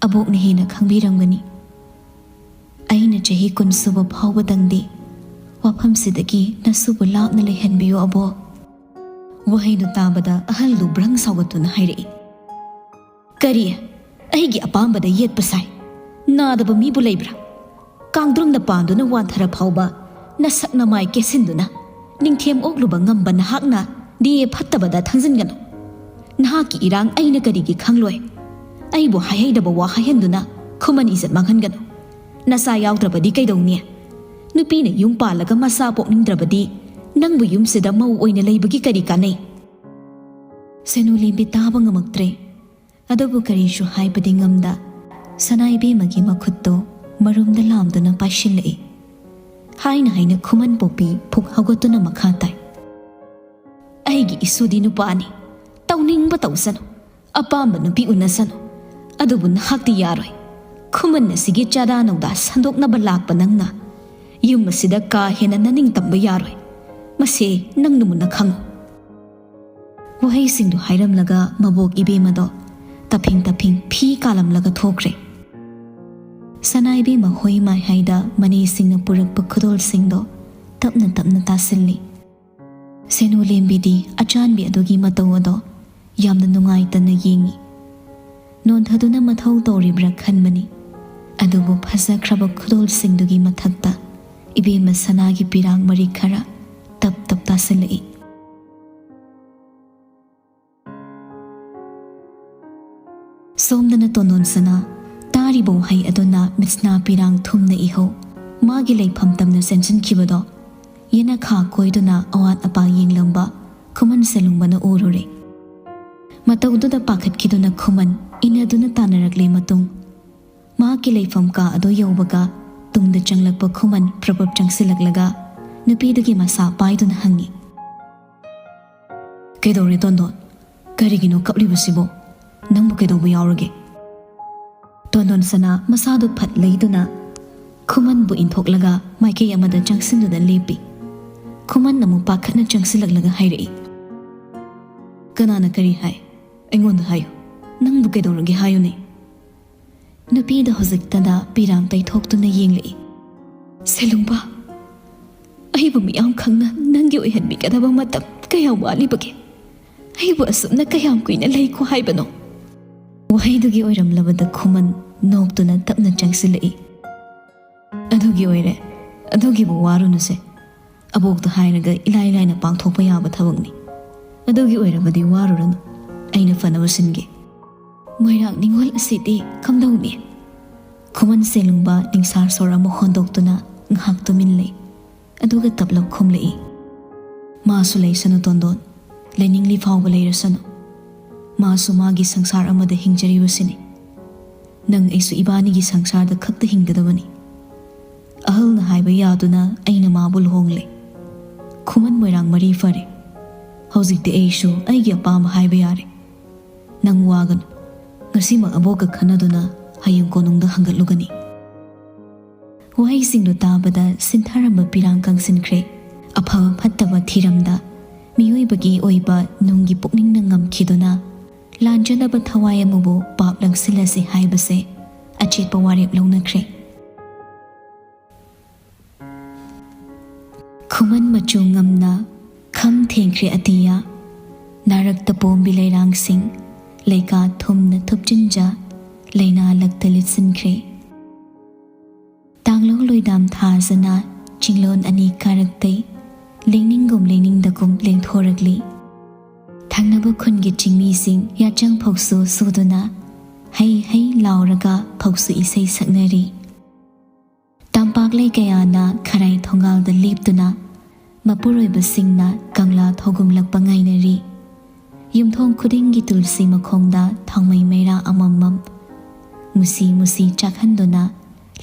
ꯑꯕꯣꯛꯅ ꯍꯦꯟꯅ ꯈꯪꯕꯤꯔꯝꯒꯅꯤ꯫ ꯑꯩꯅ ꯆꯍꯤ ꯀꯨꯟ ꯁꯨꯕ ꯐꯥꯎꯕꯗꯪꯗꯤ ꯋꯥꯐꯝꯁꯤꯗꯒꯤ ꯅꯁꯨꯕꯨ ꯂꯥꯞꯅ ꯂꯩꯍꯟꯕꯤꯌꯨ ꯑꯕꯣꯛ꯫" ꯋꯥꯍꯩꯗꯨ ꯇꯥꯕꯗ ꯑꯍꯜꯗꯨ ꯕ꯭ꯔꯪ ꯁꯥꯎꯒꯠꯇꯨꯅ ꯍꯥꯏꯔꯛꯏ, "ꯀꯔꯤ? ꯑꯩꯒꯤ ꯑꯄꯥꯝꯕꯗ ꯌꯦꯠꯄ ꯁꯥꯏ? ꯅꯥꯗꯕ ꯃꯤꯕꯨ ꯂꯩꯕ꯭ꯔꯥ? ꯀꯥꯡꯗ꯭ꯔꯨꯝꯅ ꯄꯥꯟꯗꯨꯅ ꯋꯥꯟꯊꯔ ꯐꯥꯎꯕ ꯅꯁꯛ ꯅꯃꯥꯏ ꯀꯦꯁꯤꯟꯗꯨꯅ ꯅꯤꯡꯊꯦꯝ ꯑꯣꯛꯂꯨꯕ ꯉꯝꯕ ꯅꯍꯥꯛꯅ ꯗꯤ ꯑꯦ ꯐꯠꯇꯕꯗ ꯊꯥꯡꯖꯤꯟꯒꯅꯨ꯫ ꯅꯍꯥꯛꯀꯤ ꯏꯔꯥꯡ ꯑꯩꯅ ꯀꯔꯤꯒꯤ ꯈꯪꯂꯣꯏ? ꯑꯩꯕꯨ ꯍꯥꯏꯍꯩꯗꯕ ꯋꯥ ꯍꯥꯏꯍꯟꯗꯨꯅ ꯈꯨꯃꯟ ꯏꯖꯠ ꯃꯥꯡꯍꯟꯒꯅꯨ꯫ ꯅꯆꯥ ꯌꯥꯎꯗ꯭ꯔꯕꯗꯤ ꯀꯩꯗꯧꯅꯤ? ꯅꯨꯄꯤꯅ ꯌꯨꯝ ꯄꯥꯜꯂꯒ ꯃꯆꯥ ꯄꯣꯛꯅꯤꯡꯗ꯭ꯔꯕꯗꯤ ꯅꯪꯕꯨ ꯌꯨꯝꯁꯤꯗ ꯃꯧ ꯑꯣꯏꯅ ꯂꯩꯕꯒꯤ ꯀꯔꯤ ꯀꯥꯟꯅꯩ?" ꯁꯦꯅꯨ ꯂꯦꯝꯕꯤ ꯇꯥꯕ ꯉꯝꯃꯛꯇ꯭ꯔꯦ꯫ ꯑꯗꯨꯕꯨ ꯀꯔꯤꯁꯨ ꯍꯥꯏꯕꯗꯤ ꯉꯝꯗ ꯁꯅꯥ ꯏꯕꯦꯝꯃꯒꯤ ꯃꯈꯨꯠꯇꯨ ꯃꯔꯨꯝꯗ ꯂꯥꯝꯗꯨꯅ ꯄꯥꯏꯁꯤꯜꯂꯛꯏ꯫ ꯍꯥꯏꯅ ꯍꯥꯏꯅ ꯈꯨꯃꯟ ꯄꯣꯛꯄꯤ ꯐꯨꯛ ꯍꯧꯒꯠꯇꯨꯅ ꯃꯈꯥ ꯇꯥꯏ, "ꯑꯩꯒꯤ ꯏꯁꯨꯗꯤ ꯅꯨꯄꯥꯅꯤ, ꯇꯧꯅꯤꯡꯕ ꯇꯧꯁꯅꯨ, ꯑꯄꯥꯝꯕ ꯅꯨꯄꯤ ꯎꯅꯁꯅꯨ, ꯑꯗꯨꯕꯨ ꯅꯍꯥꯛꯇꯤ ꯌꯥꯔꯣꯏ꯫ ꯈꯨꯃꯟ ꯑꯁꯤꯒꯤ ꯆꯥꯗꯥ ꯅꯧꯗꯥ ꯁꯟꯗꯣꯛꯅꯕ ꯂꯥꯛꯄ ꯅꯪꯅ ꯌꯨꯝ ꯑꯁꯤꯗ ꯀꯥ ꯍꯦꯟꯅ ꯅꯅꯤꯡ ꯇꯝꯕ ꯌꯥꯔꯣꯏ꯫ ꯃꯁꯦ ꯅꯪꯅ ꯃꯨꯟꯅ ꯈꯪꯉꯨ꯫" ꯋꯥꯍꯩꯁꯤꯡꯗꯨ ꯍꯥꯏꯔꯝꯂꯒ ꯃꯕꯣꯛ ꯏꯕꯦꯝꯃꯗꯣ ꯇꯞꯐꯤꯡ ꯇꯞꯐꯤꯡ ꯐꯤ ꯀꯥꯂꯝꯂꯒ ꯊꯣꯛꯈ꯭ꯔꯦ꯫ ꯁꯅꯥ ꯏꯕꯦꯝꯃ ꯍꯣꯏ ꯃꯥꯏ ꯍꯥꯏꯗ ꯃꯅꯦꯁꯤꯡꯅ ꯄꯨꯔꯛꯄ ꯈꯨꯗꯣꯜꯁꯤꯡꯗꯣ ꯇꯞꯅ ꯇꯞꯅ ꯇꯥꯁꯤꯜꯂꯤ꯫ ꯁꯦꯅꯨ ꯂꯦꯝꯕꯤꯗꯤ ꯑꯆꯥꯟꯕꯤ ꯑꯗꯨꯒꯤ ꯃꯇꯧ ꯑꯗꯣ ꯌꯥꯝꯅ ꯅꯨꯡꯉꯥꯏꯇꯅ ꯌꯦꯡꯏ꯫ ꯅꯣꯟꯊꯗꯨꯅ ꯃꯊꯧ ꯇꯧꯔꯤꯕ꯭ꯔꯥ ꯈꯟꯕꯅꯤ꯫ ꯑꯗꯨꯕꯨ ꯐꯖꯈ꯭ꯔꯕ ꯈꯨꯗꯣꯜꯁꯤꯡꯗꯨꯒꯤ ꯃꯊꯛꯇ ꯏꯕꯦꯝꯃ ꯁꯅꯥꯒꯤ ꯄꯤꯔꯥꯡ ꯃꯔꯤ ꯈꯔ ꯇꯞ ꯇꯞ ꯇꯥꯁꯤꯜꯂꯛꯏ꯫ ꯁꯣꯝꯗꯅ ꯇꯣꯟꯗꯣꯟ ꯁꯅꯥ ꯇꯥꯔꯤꯕ ꯋꯥꯍꯩ ꯑꯗꯨꯅ ꯃꯤꯠꯁꯅꯥ ꯄꯤꯔꯥꯡ ꯊꯨꯝꯅ ꯏꯍꯧ꯫ ꯃꯥꯒꯤ ꯂꯩꯐꯝ ꯇꯝꯅ ꯆꯦꯟꯁꯤꯟꯈꯤꯕꯗꯣ ꯌꯦꯅꯈꯥ ꯀꯣꯏꯗꯨꯅ ꯑꯋꯥꯠ ꯑꯄꯥ ꯌꯦꯡꯂꯝꯕ ꯈꯨꯃꯟ ꯁꯦꯂꯨꯡꯕꯅ ꯎꯔꯨꯔꯦ꯫ ꯃꯇꯧꯗꯨꯗ ꯄꯥꯈꯠꯈꯤꯗꯨꯅ ꯈꯨꯃꯟ ꯏꯟꯅꯗꯨꯅ ꯇꯥꯟꯅꯔꯛꯂꯦ ꯃꯇꯨꯡ꯫ ꯃꯍꯥꯛꯀꯤ ꯂꯩꯐꯝ ꯀꯥ ꯑꯗꯨ ꯌꯧꯕꯒ ꯇꯨꯡꯗ ꯆꯪꯂꯛꯄ ꯈꯨꯃꯟ ꯄ꯭ꯔꯞ ꯄ꯭ꯔꯞ ꯆꯪꯁꯤꯜꯂꯛꯂꯒ ꯅꯨꯄꯤꯗꯨꯒꯤ ꯃꯁꯥ ꯄꯥꯏꯗꯨꯅ ꯍꯪꯉꯤ꯫ "ꯀꯩꯗꯧꯔꯦ ꯇꯣꯟꯗꯣꯟ? ꯀꯔꯤꯒꯤꯅꯣ ꯀꯞꯂꯤꯕꯁꯤꯕꯣ? ꯅꯪꯕꯨ ꯀꯩꯗꯧꯕ ꯌꯥꯎꯔꯒꯦ?" ꯇꯣꯟꯗꯣꯟ ꯁꯅꯥ ꯃꯁꯥꯗꯨ ꯐꯠ ꯂꯩꯗꯨꯅ ꯈꯨꯃꯟꯕꯨ ꯏꯟꯊꯣꯛꯂꯒ ꯃꯥꯏꯀꯩ ꯑꯃꯗ ꯆꯪꯁꯤꯟꯗꯨꯅ ꯂꯦꯞꯄꯤ꯫ ꯈꯨꯃꯟ ꯑꯃꯨꯛ ꯄꯥꯈꯠꯅ ꯆꯪꯁꯤꯜꯂꯛꯂꯒ ꯍꯥꯏꯔꯛꯏ꯫ "ꯀꯅꯥꯅ ꯀꯔꯤ ꯍꯥꯏ? ꯑꯩꯉꯣꯟꯗ ꯍꯥꯏꯌꯨ꯫ ꯅꯪꯕꯨ ꯀꯩꯗꯧꯔꯒꯦ ꯍꯥꯏꯌꯨꯅꯦ?" ꯅꯨꯄꯤꯗ ꯍꯧꯖꯤꯛꯇꯗ ꯄꯤꯔꯥꯡ ꯇꯩꯊꯣꯛꯇꯨꯅ ꯌꯦꯡꯂꯛꯏ꯫ "ꯁꯦꯂꯨꯡꯕ, ꯑꯩꯕꯨ ꯃꯤꯌꯥꯝ ꯈꯪꯅ ꯅꯪꯒꯤ ꯑꯣꯏꯍꯟꯕꯤꯒꯗꯕ ꯃꯇꯝ ꯀꯌꯥꯝ ꯋꯥꯠꯂꯤꯕꯒꯦ? ꯑꯩꯕꯨ ꯑꯁꯨꯝꯅ ꯀꯌꯥꯝ ꯀꯨꯏꯅ ꯂꯩꯈꯣ ꯍꯥꯏꯕꯅꯣ?" ꯋꯥꯍꯩꯗꯨꯒꯤ ꯑꯣꯏꯔꯝꯂꯕꯗ ꯈꯨꯃꯟ ꯅꯣꯛꯇꯨꯅ ꯇꯞꯅ ꯆꯪꯁꯤꯜꯂꯛꯏ꯫ "ꯑꯗꯨꯒꯤ ꯑꯣꯏꯔꯦ, ꯑꯗꯨꯒꯤꯕꯨ ꯋꯥꯔꯨꯅꯨꯁꯦ꯫ ꯑꯕꯣꯛꯇ ꯍꯥꯏꯔꯒ ꯏꯂꯥꯏ ꯂꯥꯏꯅ ꯄꯥꯡꯊꯣꯛꯄ ꯌꯥꯕ ꯊꯕꯛꯅꯤ꯫ ꯑꯗꯨꯒꯤ ꯑꯣꯏꯔꯕꯗꯤ ꯋꯥꯔꯨꯔꯅꯨ, ꯑꯩꯅ ꯐꯅꯕ ꯁꯤꯟꯒꯦ꯫ ꯃꯣꯏꯔꯥꯡ ꯅꯤꯉꯣꯜ ꯑꯁꯤꯗꯤ ꯀꯝꯗꯧꯅꯤ?" ꯈꯨꯃꯟ ꯁꯦꯂꯨꯡꯕ ꯅꯤꯡꯁꯥ ꯁꯣꯔ ꯑꯃ ꯍꯣꯟꯗꯣꯛꯇꯨꯅ ꯉꯥꯏꯍꯥꯛ ꯇꯨꯃꯤꯟ ꯂꯩ꯫ ꯑꯗꯨꯒ ꯇꯞꯂꯞ ꯈꯨꯝꯂꯛꯏ꯫ "ꯃꯥꯁꯨ ꯂꯩꯁꯅꯨ ꯇꯣꯟꯗꯣꯟ, ꯂꯩꯅꯤꯡꯂꯤ ꯐꯥꯎꯕ ꯂꯩꯔꯁꯅꯨ꯫ ꯃꯥꯁꯨ ꯃꯥꯒꯤ ꯁꯪꯁꯥꯔ ꯑꯃꯗ ꯍꯤꯡꯖꯔꯤꯕꯁꯤꯅꯤ꯫ ꯅꯪ ꯑꯩꯁꯨ ꯏꯕꯥꯅꯤꯒꯤ ꯁꯪꯁꯥꯔꯗ ꯈꯛꯇ ꯍꯤꯡꯒꯗꯕꯅꯤ꯫ ꯑꯍꯜꯅ ꯍꯥꯏꯕ ꯌꯥꯗꯨꯅ ꯑꯩꯅ ꯃꯥꯕꯨ ꯂꯨꯍꯣꯡꯂꯦ꯫ ꯈꯨꯃꯟ ꯃꯣꯏꯔꯥꯡ ꯃꯔꯤ ꯐꯔꯦ꯫ ꯍꯧꯖꯤꯛꯇꯤ ꯑꯩꯁꯨ ꯑꯩꯒꯤ ꯑꯄꯥꯝꯕ ꯍꯥꯏꯕ ꯌꯥꯔꯦ꯫ ꯅꯪ ꯋꯥꯒꯅꯨ꯫ ꯉꯁꯤꯃꯛ ꯑꯕꯣꯛꯀ ꯈꯟꯅꯗꯨꯅ ꯍꯌꯦꯡ ꯀꯣꯅꯨꯡꯗ ꯍꯪꯒꯠꯂꯨꯒꯅꯤ꯫" ꯋꯥꯍꯩꯁꯤꯡꯗꯨ ꯇꯥꯕꯗ ꯁꯤꯟꯊꯔꯝꯕ ꯄꯤꯔꯥꯡ ꯀꯪꯁꯤꯟꯈ꯭ꯔꯦ꯫ ꯑꯐꯕ ꯐꯠꯇꯕ ꯊꯤꯔꯝꯗ ꯃꯤꯑꯣꯏꯕꯒꯤ ꯑꯣꯏꯕ ꯅꯨꯡꯒꯤ ꯄꯨꯛꯅꯤꯡꯅ ꯉꯝꯈꯤꯗꯨꯅ ꯂꯥꯟꯖꯅꯕ ꯊꯋꯥꯏ ꯑꯃꯕꯨ ꯄꯥꯞ ꯂꯪꯁꯤꯜꯂꯁꯤ ꯍꯥꯏꯕꯁꯦ ꯑꯆꯦꯠꯄ ꯋꯥꯔꯦꯞ ꯂꯧꯅꯈ꯭ꯔꯦ꯫ ꯈꯨꯃꯟ ꯃꯆꯨ ꯉꯝꯅ ꯈꯝ ꯊꯦꯡꯈ꯭ꯔꯦ ꯑꯇꯤꯌꯥ, ꯅꯥꯔꯛꯇ ꯄꯣꯝꯕꯤ ꯂꯩꯔꯥꯡꯁꯤꯡ ꯂꯩꯀꯥ ꯊꯨꯝꯅ ꯊꯨꯞꯆꯤꯟꯖ ꯂꯩꯅꯥ ꯂꯛꯇ ꯂꯤꯠꯁꯤꯟꯈ꯭ꯔꯦ꯫ ꯇꯥꯡꯂꯧ ꯂꯣꯏꯗꯥꯝ ꯊꯥꯖꯅ ꯆꯤꯡꯂꯣꯟ ꯑꯅꯤ ꯀꯥꯔꯛꯇꯩ, ꯂꯦꯡꯅꯤꯡꯒꯨꯝ ꯂꯦꯡꯅꯤꯡꯗꯒꯨꯝ ꯂꯦꯡꯊꯣꯔꯛꯂꯤ꯫ ꯊꯪꯅꯕ ꯈꯨꯟꯒꯤ ꯆꯤꯡꯃꯤꯁꯤꯡ ꯌꯥꯆꯪ ꯐꯧꯁꯨ ꯁꯨꯗꯨꯅ ꯍꯩ ꯍꯩ ꯂꯥꯎꯔꯒ ꯐꯧꯁꯨ ꯏꯁꯩ ꯁꯛꯅꯔꯤ꯫ ꯇꯝꯄꯥꯛꯂꯩ ꯀꯌꯥꯅ ꯈꯔꯥꯏ ꯊꯣꯡꯒꯥꯜꯗ ꯂꯦꯞꯇꯨꯅ ꯃꯄꯨꯔꯣꯏꯕꯁꯤꯡꯅ ꯀꯪꯂꯥ ꯊꯧꯒꯨꯝꯂꯛꯄ ꯉꯥꯏꯅꯔꯤ꯫ ꯌꯨꯝꯊꯣꯡ ꯈꯨꯗꯤꯡꯒꯤ ꯇꯨꯜꯁꯤ ꯃꯈꯣꯡꯗ ꯊꯥꯎꯃꯩ ꯃꯩꯔꯥ ꯑꯃꯃꯝ ꯃꯨꯁꯤ ꯃꯨꯁꯤ ꯆꯥꯛꯍꯟꯗꯨꯅ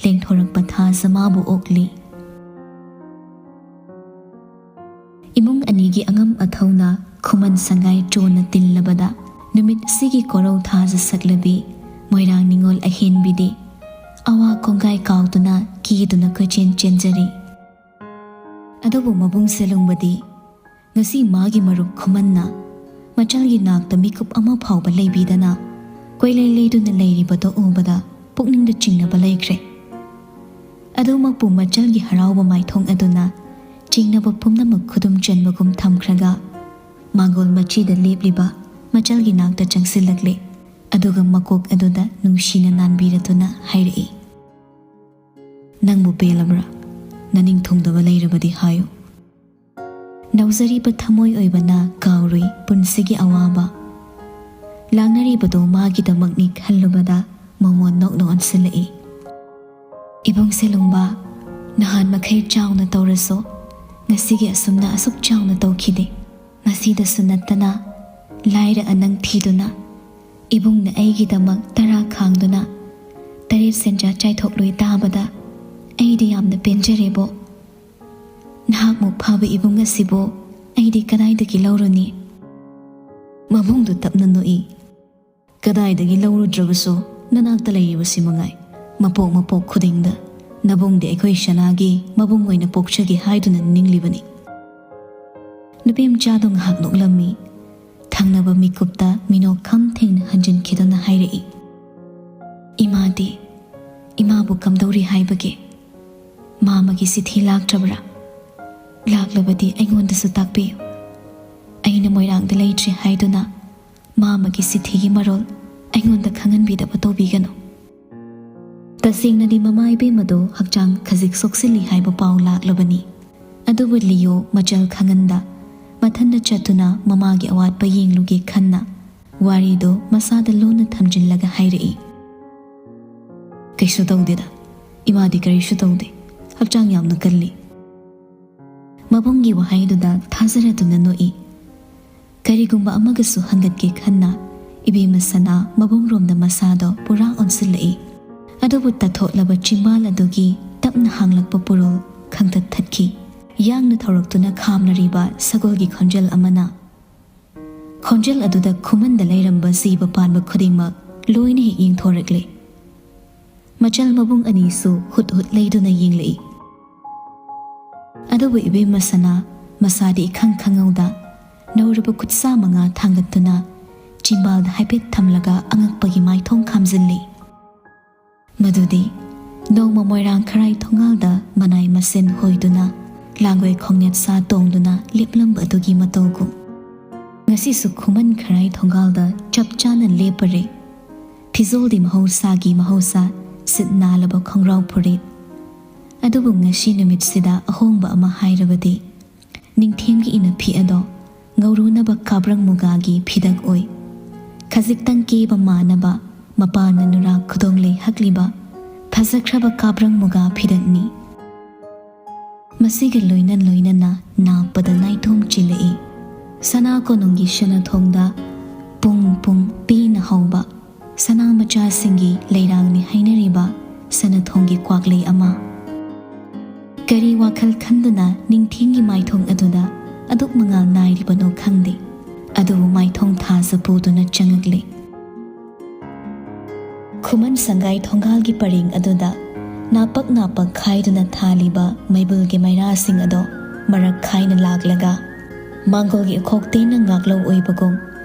ꯂꯦꯡꯊꯣꯔꯛꯄ ꯊꯥꯖ ꯃꯥꯕꯨ ꯑꯣꯛꯂꯤ꯫ ꯏꯃꯨꯡ ꯑꯅꯤꯒꯤ ꯑꯉꯝ ꯑꯊꯧꯅ ꯈꯨꯃꯟ ꯁꯪꯒꯥꯏ ꯆꯣꯟꯅ ꯇꯤꯜꯂꯕꯗ, ꯅꯨꯃꯤꯠ ꯑꯁꯤꯒꯤ ꯀꯣꯔꯧ ꯊꯥꯖ ꯁꯛꯂꯕꯤ ꯃꯣꯏꯔꯥꯡ ꯅꯤꯉꯣꯜ ꯑꯍꯦꯟꯕꯤꯗꯤ ꯑꯋꯥ ꯀꯣꯡꯒꯥꯏ ꯀꯥꯎꯗꯨꯅ ꯀꯤꯗꯨꯅ ꯀꯣꯏꯆꯦꯟ ꯆꯦꯟꯖꯔꯤ꯫ ꯑꯗꯨꯕꯨ ꯃꯕꯨꯡ ꯁꯦꯂꯨꯡꯕꯗꯤ ꯉꯁꯤ ꯃꯥꯒꯤ ꯃꯔꯨꯞ ꯈꯨꯃꯟꯅ ꯃꯆꯜꯒꯤ ꯅꯥꯛꯇ ꯃꯤꯀꯨꯞ ꯑꯃ ꯐꯥꯎꯕ ꯂꯩꯕꯤꯗꯅ ꯀꯣꯏꯂꯩ ꯂꯩꯗꯨꯅ ꯂꯩꯔꯤꯕꯗꯣ ꯎꯕꯗ ꯄꯨꯛꯅꯤꯡꯗ ꯆꯤꯡꯅꯕ ꯂꯩꯈ꯭ꯔꯦ꯫ ꯑꯗꯨꯃꯛꯄꯨ ꯃꯆꯜꯒꯤ ꯍꯔꯥꯎꯕ ꯃꯥꯏꯊꯣꯡ ꯑꯗꯨꯅ ꯆꯤꯡꯅꯕ ꯄꯨꯝꯅꯃꯛ ꯈꯨꯗꯨꯝ ꯆꯟꯕꯒꯨꯝ ꯊꯝꯈ꯭ꯔꯒ ꯃꯥꯡꯒꯣꯜ ꯃꯆꯤꯗ ꯂꯦꯞꯂꯤꯕ ꯃꯆꯜꯒꯤ ꯅꯥꯛꯇ ꯆꯪꯁꯤꯜꯂꯛꯂꯦ꯫ ꯑꯗꯨꯒ ꯃꯀꯣꯛ ꯑꯗꯨꯗ ꯅꯨꯡꯁꯤꯅ ꯅꯥꯟꯕꯤꯔꯗꯨꯅ ꯍꯥꯏꯔꯛꯏ, "ꯅꯪꯕꯨ ꯄꯦꯜꯂꯕ꯭ꯔꯥ? ꯅꯅꯤꯡ ꯊꯨꯡꯗꯕ ꯂꯩꯔꯕꯗꯤ ꯍꯥꯏꯌꯨ꯫" ꯅꯧꯖꯔꯤꯕ ꯊꯃꯣꯏ ꯑꯣꯏꯕꯅ ꯀꯥꯎꯔꯨꯏ ꯄꯨꯟꯁꯤꯒꯤ ꯑꯋꯥꯕ꯫ ꯂꯥꯡꯅꯔꯤꯕꯗꯣ ꯃꯥꯒꯤꯗꯃꯛꯅꯤ ꯈꯜꯂꯨꯕꯗ ꯃꯃꯣꯟ ꯅꯣꯛꯅ ꯑꯣꯟꯁꯤꯜꯂꯛꯏ꯫ "ꯏꯕꯨꯡ ꯁꯦꯂꯨꯡꯕ, ꯅꯍꯥꯟ ꯃꯈꯩ ꯆꯥꯎꯅ ꯇꯧꯔꯁꯨ ꯉꯁꯤꯒꯤ ꯑꯁꯨꯝꯅ ꯑꯁꯨꯛ ꯆꯥꯎꯅ ꯇꯧꯈꯤꯗꯦ꯫ ꯃꯁꯤꯗꯁꯨ ꯅꯠꯇꯅ ꯂꯥꯏꯔ ꯑꯅꯪ ꯊꯤꯗꯨꯅ ꯏꯕꯨꯡꯅ ꯑꯩꯒꯤꯗꯃꯛ ꯇꯔꯥ ꯈꯥꯡꯗꯨꯅ ꯇꯔꯦꯠ ꯁꯦꯟꯖꯥ ꯆꯥꯏꯊꯣꯛꯂꯣꯏ ꯇꯥꯕꯗ ꯑꯩꯗꯤ ꯌꯥꯝꯅ ꯄꯦꯟꯖꯔꯦꯕꯣ꯫ ꯅꯍꯥꯛꯃꯨꯛ ꯐꯕ ꯏꯕꯨꯡ ꯑꯁꯤꯕꯨ ꯑꯩꯗꯤ ꯀꯗꯥꯏꯗꯒꯤ ꯂꯧꯔꯨꯅꯤ?" ꯃꯕꯨꯡꯗꯨ ꯇꯞꯅ ꯅꯣꯛꯏ꯫ "ꯀꯗꯥꯏꯗꯒꯤ ꯂꯧꯔꯨꯗ꯭ꯔꯕꯁꯨ ꯅꯅꯥꯛꯇ ꯂꯩꯔꯤꯕꯁꯤ ꯃꯉꯥꯏ꯫ ꯃꯄꯣꯛ ꯃꯄꯣꯛ ꯈꯨꯗꯤꯡꯗ ꯅꯕꯨꯡꯗꯤ ꯑꯩꯈꯣꯏ ꯁꯅꯥꯒꯤ ꯃꯕꯨꯡ ꯑꯣꯏꯅ ꯄꯣꯛꯆꯒꯦ ꯍꯥꯏꯗꯨꯅ ꯅꯤꯡꯂꯤꯕꯅꯤ꯫" ꯅꯨꯄꯤ ꯃꯆꯥꯗꯣ ꯉꯥꯏꯍꯥꯛ ꯅꯣꯛꯂꯝꯃꯤ꯫ ꯊꯪꯅꯕ ꯃꯤꯀꯨꯞꯇ ꯃꯤꯅꯣꯛ ꯈꯝ ꯊꯦꯡꯅ ꯍꯟꯖꯤꯟꯈꯤꯗꯨꯅ ꯍꯥꯏꯔꯛꯏ, "ꯏꯃꯥꯗꯤ? ꯏꯃꯥꯕꯨ ꯀꯝꯗꯧꯔꯤ ꯍꯥꯏꯕꯒꯦ? ꯃꯥꯃꯒꯤ ꯆꯤꯊꯤ ꯂꯥꯛꯇ꯭ꯔꯕ꯭ꯔꯥ? ꯂꯥꯛꯂꯕꯗꯤ ꯑꯩꯉꯣꯟꯗꯁꯨ ꯇꯥꯛꯄꯤꯌꯨ꯫ ꯑꯩꯅ ꯃꯣꯏꯔꯥꯡꯗ ꯂꯩꯇ꯭ꯔꯤ ꯍꯥꯏꯗꯨꯅ ꯃꯥꯃꯒꯤ ꯆꯤꯊꯤꯒꯤ ꯃꯔꯣꯜ ꯑꯩꯉꯣꯟꯗ ꯈꯪꯍꯟꯕꯤꯗꯕ ꯇꯧꯕꯤꯒꯅꯨ"꯫ ꯇꯁꯦꯡꯅꯗꯤ ꯃꯃꯥ ꯏꯕꯦꯝꯃꯗꯣ ꯍꯛꯆꯥꯡ ꯈꯖꯤꯛ ꯁꯣꯛꯆꯤꯜꯂꯤ ꯍꯥꯏꯕ ꯄꯥꯎ ꯂꯥꯛꯂꯕꯅꯤ꯫ ꯑꯗꯨꯕꯨ ꯂꯤꯌꯣ ꯃꯆꯜ ꯈꯪꯍꯟꯗ ꯃꯊꯟꯗ ꯆꯠꯇꯨꯅ ꯃꯃꯥꯒꯤ ꯑꯋꯥꯠꯄ ꯌꯦꯡꯂꯨꯒꯦ ꯈꯟꯅ ꯋꯥꯔꯤꯗꯣ ꯃꯁꯥꯗ ꯂꯣꯟꯅ ꯊꯝꯖꯤꯜꯂꯒ ꯍꯥꯏꯔꯛꯏ, "ꯀꯩꯁꯨ ꯇꯧꯗꯦꯗ, ꯏꯃꯥꯗꯤ ꯀꯔꯤꯁꯨ ꯇꯧꯗꯦ, ꯍꯛꯆꯥꯡ ꯌꯥꯝꯅ ꯀꯜꯂꯤ"꯫ ꯃꯕꯨꯡꯒꯤ ꯋꯥꯍꯩꯗꯨꯗ ꯊꯥꯖꯔꯗꯨꯅ ꯅꯣꯛꯏ꯫ ꯀꯔꯤꯒꯨꯝꯕ ꯑꯃꯒꯁꯨ ꯍꯪꯒꯠꯀꯦ ꯈꯟꯅ ꯏꯕꯦꯝꯃ ꯁꯅꯥ ꯃꯕꯨꯡꯔꯣꯝꯗ ꯃꯁꯥꯗꯣ ꯄꯨꯔꯥ ꯑꯣꯟꯁꯤꯜꯂꯛꯏ꯫ ꯑꯗꯨꯕꯨ ꯇꯠꯊꯣꯛꯂꯕ ꯆꯤꯝꯕꯥꯜ ꯑꯗꯨꯒꯤ ꯇꯞꯅ ꯍꯥꯡꯂꯛꯄ ꯄꯨꯔꯣꯜ ꯈꯪꯇꯠ ꯊꯠꯈꯤ꯫ ꯌꯥꯡꯅ ꯊꯧꯔꯛꯇꯨꯅ ꯈꯥꯝꯂꯔꯤꯕ ꯁꯒꯣꯜꯒꯤ ꯈꯣꯟꯖꯦꯜ ꯑꯃꯅ, ꯈꯣꯟꯖꯦꯜ ꯑꯗꯨꯗ ꯈꯨꯃꯟꯗ ꯂꯩꯔꯝꯕ ꯖꯤꯕ ꯄꯥꯟꯕ ꯈꯨꯗꯤꯡꯃꯛ ꯂꯣꯏꯅ ꯍꯦꯛ ꯌꯦꯡꯊꯣꯔꯛꯂꯦ꯫ ꯃꯆꯜ ꯃꯕꯨꯡ ꯑꯅꯤꯁꯨ ꯍꯨꯠ ꯍꯨꯠ ꯂꯩꯗꯨꯅ ꯌꯦꯡꯂꯛꯏ꯫ ꯑꯗꯨꯕꯨ ꯏꯕꯦꯝꯃ ꯁꯅꯥ ꯃꯁꯥꯗꯤ ꯏꯈꯪ ꯈꯪꯍꯧꯗ ꯅꯧꯔꯕ ꯈꯨꯠꯁꯥ ꯃꯉꯥ ꯊꯥꯡꯒꯠꯇꯨꯅ ꯆꯤꯝꯕꯥꯜꯗ ꯍꯥꯏꯐꯦꯠ ꯊꯝꯂꯒ ꯑꯉꯛꯄꯒꯤ ꯃꯥꯏꯊꯣꯡ ꯈꯥꯝꯖꯤꯜꯂꯤ꯫ ꯃꯗꯨꯗꯤ ꯅꯣꯡꯃ ꯃꯣꯏꯔꯥꯡ ꯈꯔꯥꯏ ꯊꯣꯡꯒꯥꯜꯗ ꯃꯅꯥꯏ ꯃꯁꯦꯟ ꯍꯣꯏꯗꯨꯅ ꯂꯥꯡꯒꯣꯏ ꯈꯣꯡꯅꯦꯠ ꯁꯥ ꯇꯣꯡꯗꯨꯅ ꯂꯦꯞꯂꯝꯕ ꯑꯗꯨꯒꯤ ꯃꯇꯧꯒꯨꯝ꯫ ꯉꯁꯤꯁꯨ ꯈꯨꯃꯟ ꯈꯔꯥꯏ ꯊꯣꯡꯒꯥꯜꯗ ꯆꯞ ꯆꯥꯅ ꯂꯦꯞꯄꯔꯦ꯫ ꯐꯤꯖꯣꯜꯗꯤ ꯃꯍꯧꯁꯥꯒꯤ ꯃꯍꯧꯁꯥ ꯁꯤꯠ ꯅꯥꯜꯂꯕ ꯈꯣꯡꯒ꯭ꯔꯥꯎ ꯐꯨꯔꯤꯠ꯫ ꯑꯗꯨꯕꯨ ꯉꯁꯤ ꯅꯨꯃꯤꯠꯁꯤꯗ ꯑꯍꯣꯡꯕ ꯑꯃ ꯍꯥꯏꯔꯕꯗꯤ ꯅꯤꯡꯊꯦꯝꯒꯤ ꯏꯅꯐꯤ ꯑꯗꯣ ꯉꯧꯔꯨꯅꯕ ꯀꯥꯕ꯭ꯔꯪ ꯃꯨꯒꯥꯒꯤ ꯐꯤꯗꯛ ꯑꯣꯏ꯫ ꯈꯖꯤꯛꯇꯪ ꯀꯦꯕ ꯃꯥꯟꯅꯕ ꯃꯄꯥꯟꯅ ꯅꯨꯔꯥ ꯈꯨꯗꯣꯡꯂꯩ ꯍꯛꯂꯤꯕ ꯐꯖꯈ꯭ꯔꯕ ꯀꯥꯕ꯭ꯔꯪ ꯃꯨꯒꯥ ꯐꯤꯗꯛꯅꯤ꯫ ꯃꯁꯤꯒ ꯂꯣꯏꯅ ꯂꯣꯏꯅꯅ ꯅꯥꯞꯄꯗ ꯅꯥꯏꯇꯣꯝ ꯆꯤꯜꯂꯛꯏ꯫ ꯁꯅꯥ ꯀꯣꯅꯨꯡꯒꯤ ꯁꯅꯥꯊꯣꯡꯗ ꯄꯨꯡ ꯄꯨꯡ ꯄꯦꯅ ꯍꯧꯕ ꯁꯅꯥ ꯃꯆꯥꯁꯤꯡꯒꯤ ꯂꯩꯔꯥꯡꯅꯤ ꯍꯥꯏꯅꯔꯤꯕ ꯁꯅꯥꯊꯣꯡꯒꯤ ꯀ꯭ꯋꯥꯛꯂꯩ ꯑꯃ꯫ ꯀꯔꯤ ꯋꯥꯈꯜ ꯈꯟꯗꯨꯅ ꯅꯤꯡꯊꯦꯝꯒꯤ ꯃꯥꯏꯊꯣꯡ ꯑꯗꯨꯗ ꯑꯗꯨꯛ ꯃꯉꯥꯜ ꯅꯥꯏꯔꯤꯕꯅꯣ ꯈꯪꯗꯦ, ꯑꯗꯨꯕꯨ ꯃꯥꯏꯊꯣꯡ ꯊꯥꯖ ꯄꯨꯗꯨꯅ ꯆꯪꯉꯛꯂꯦ꯫ ꯈꯨꯃꯟ ꯁꯪꯒꯥꯏ ꯊꯣꯡꯒꯥꯜꯒꯤ ꯄꯔꯦꯡ ꯑꯗꯨꯗ ꯅꯥꯄꯛ ꯅꯥꯄꯛ ꯈꯥꯏꯗꯨꯅ ꯊꯥꯜꯂꯤꯕ ꯃꯩꯕꯨꯜꯒꯤ ꯃꯩꯔꯥꯁꯤꯡ ꯑꯗꯣ ꯃꯔꯛ ꯈꯥꯏꯅ ꯂꯥꯛꯂꯒ ꯃꯥꯡꯒꯣꯜꯒꯤ ꯎꯈꯣꯛ ꯇꯦꯟꯅ ꯉꯥꯛꯂꯧ ꯑꯣꯏꯕꯒꯨꯝ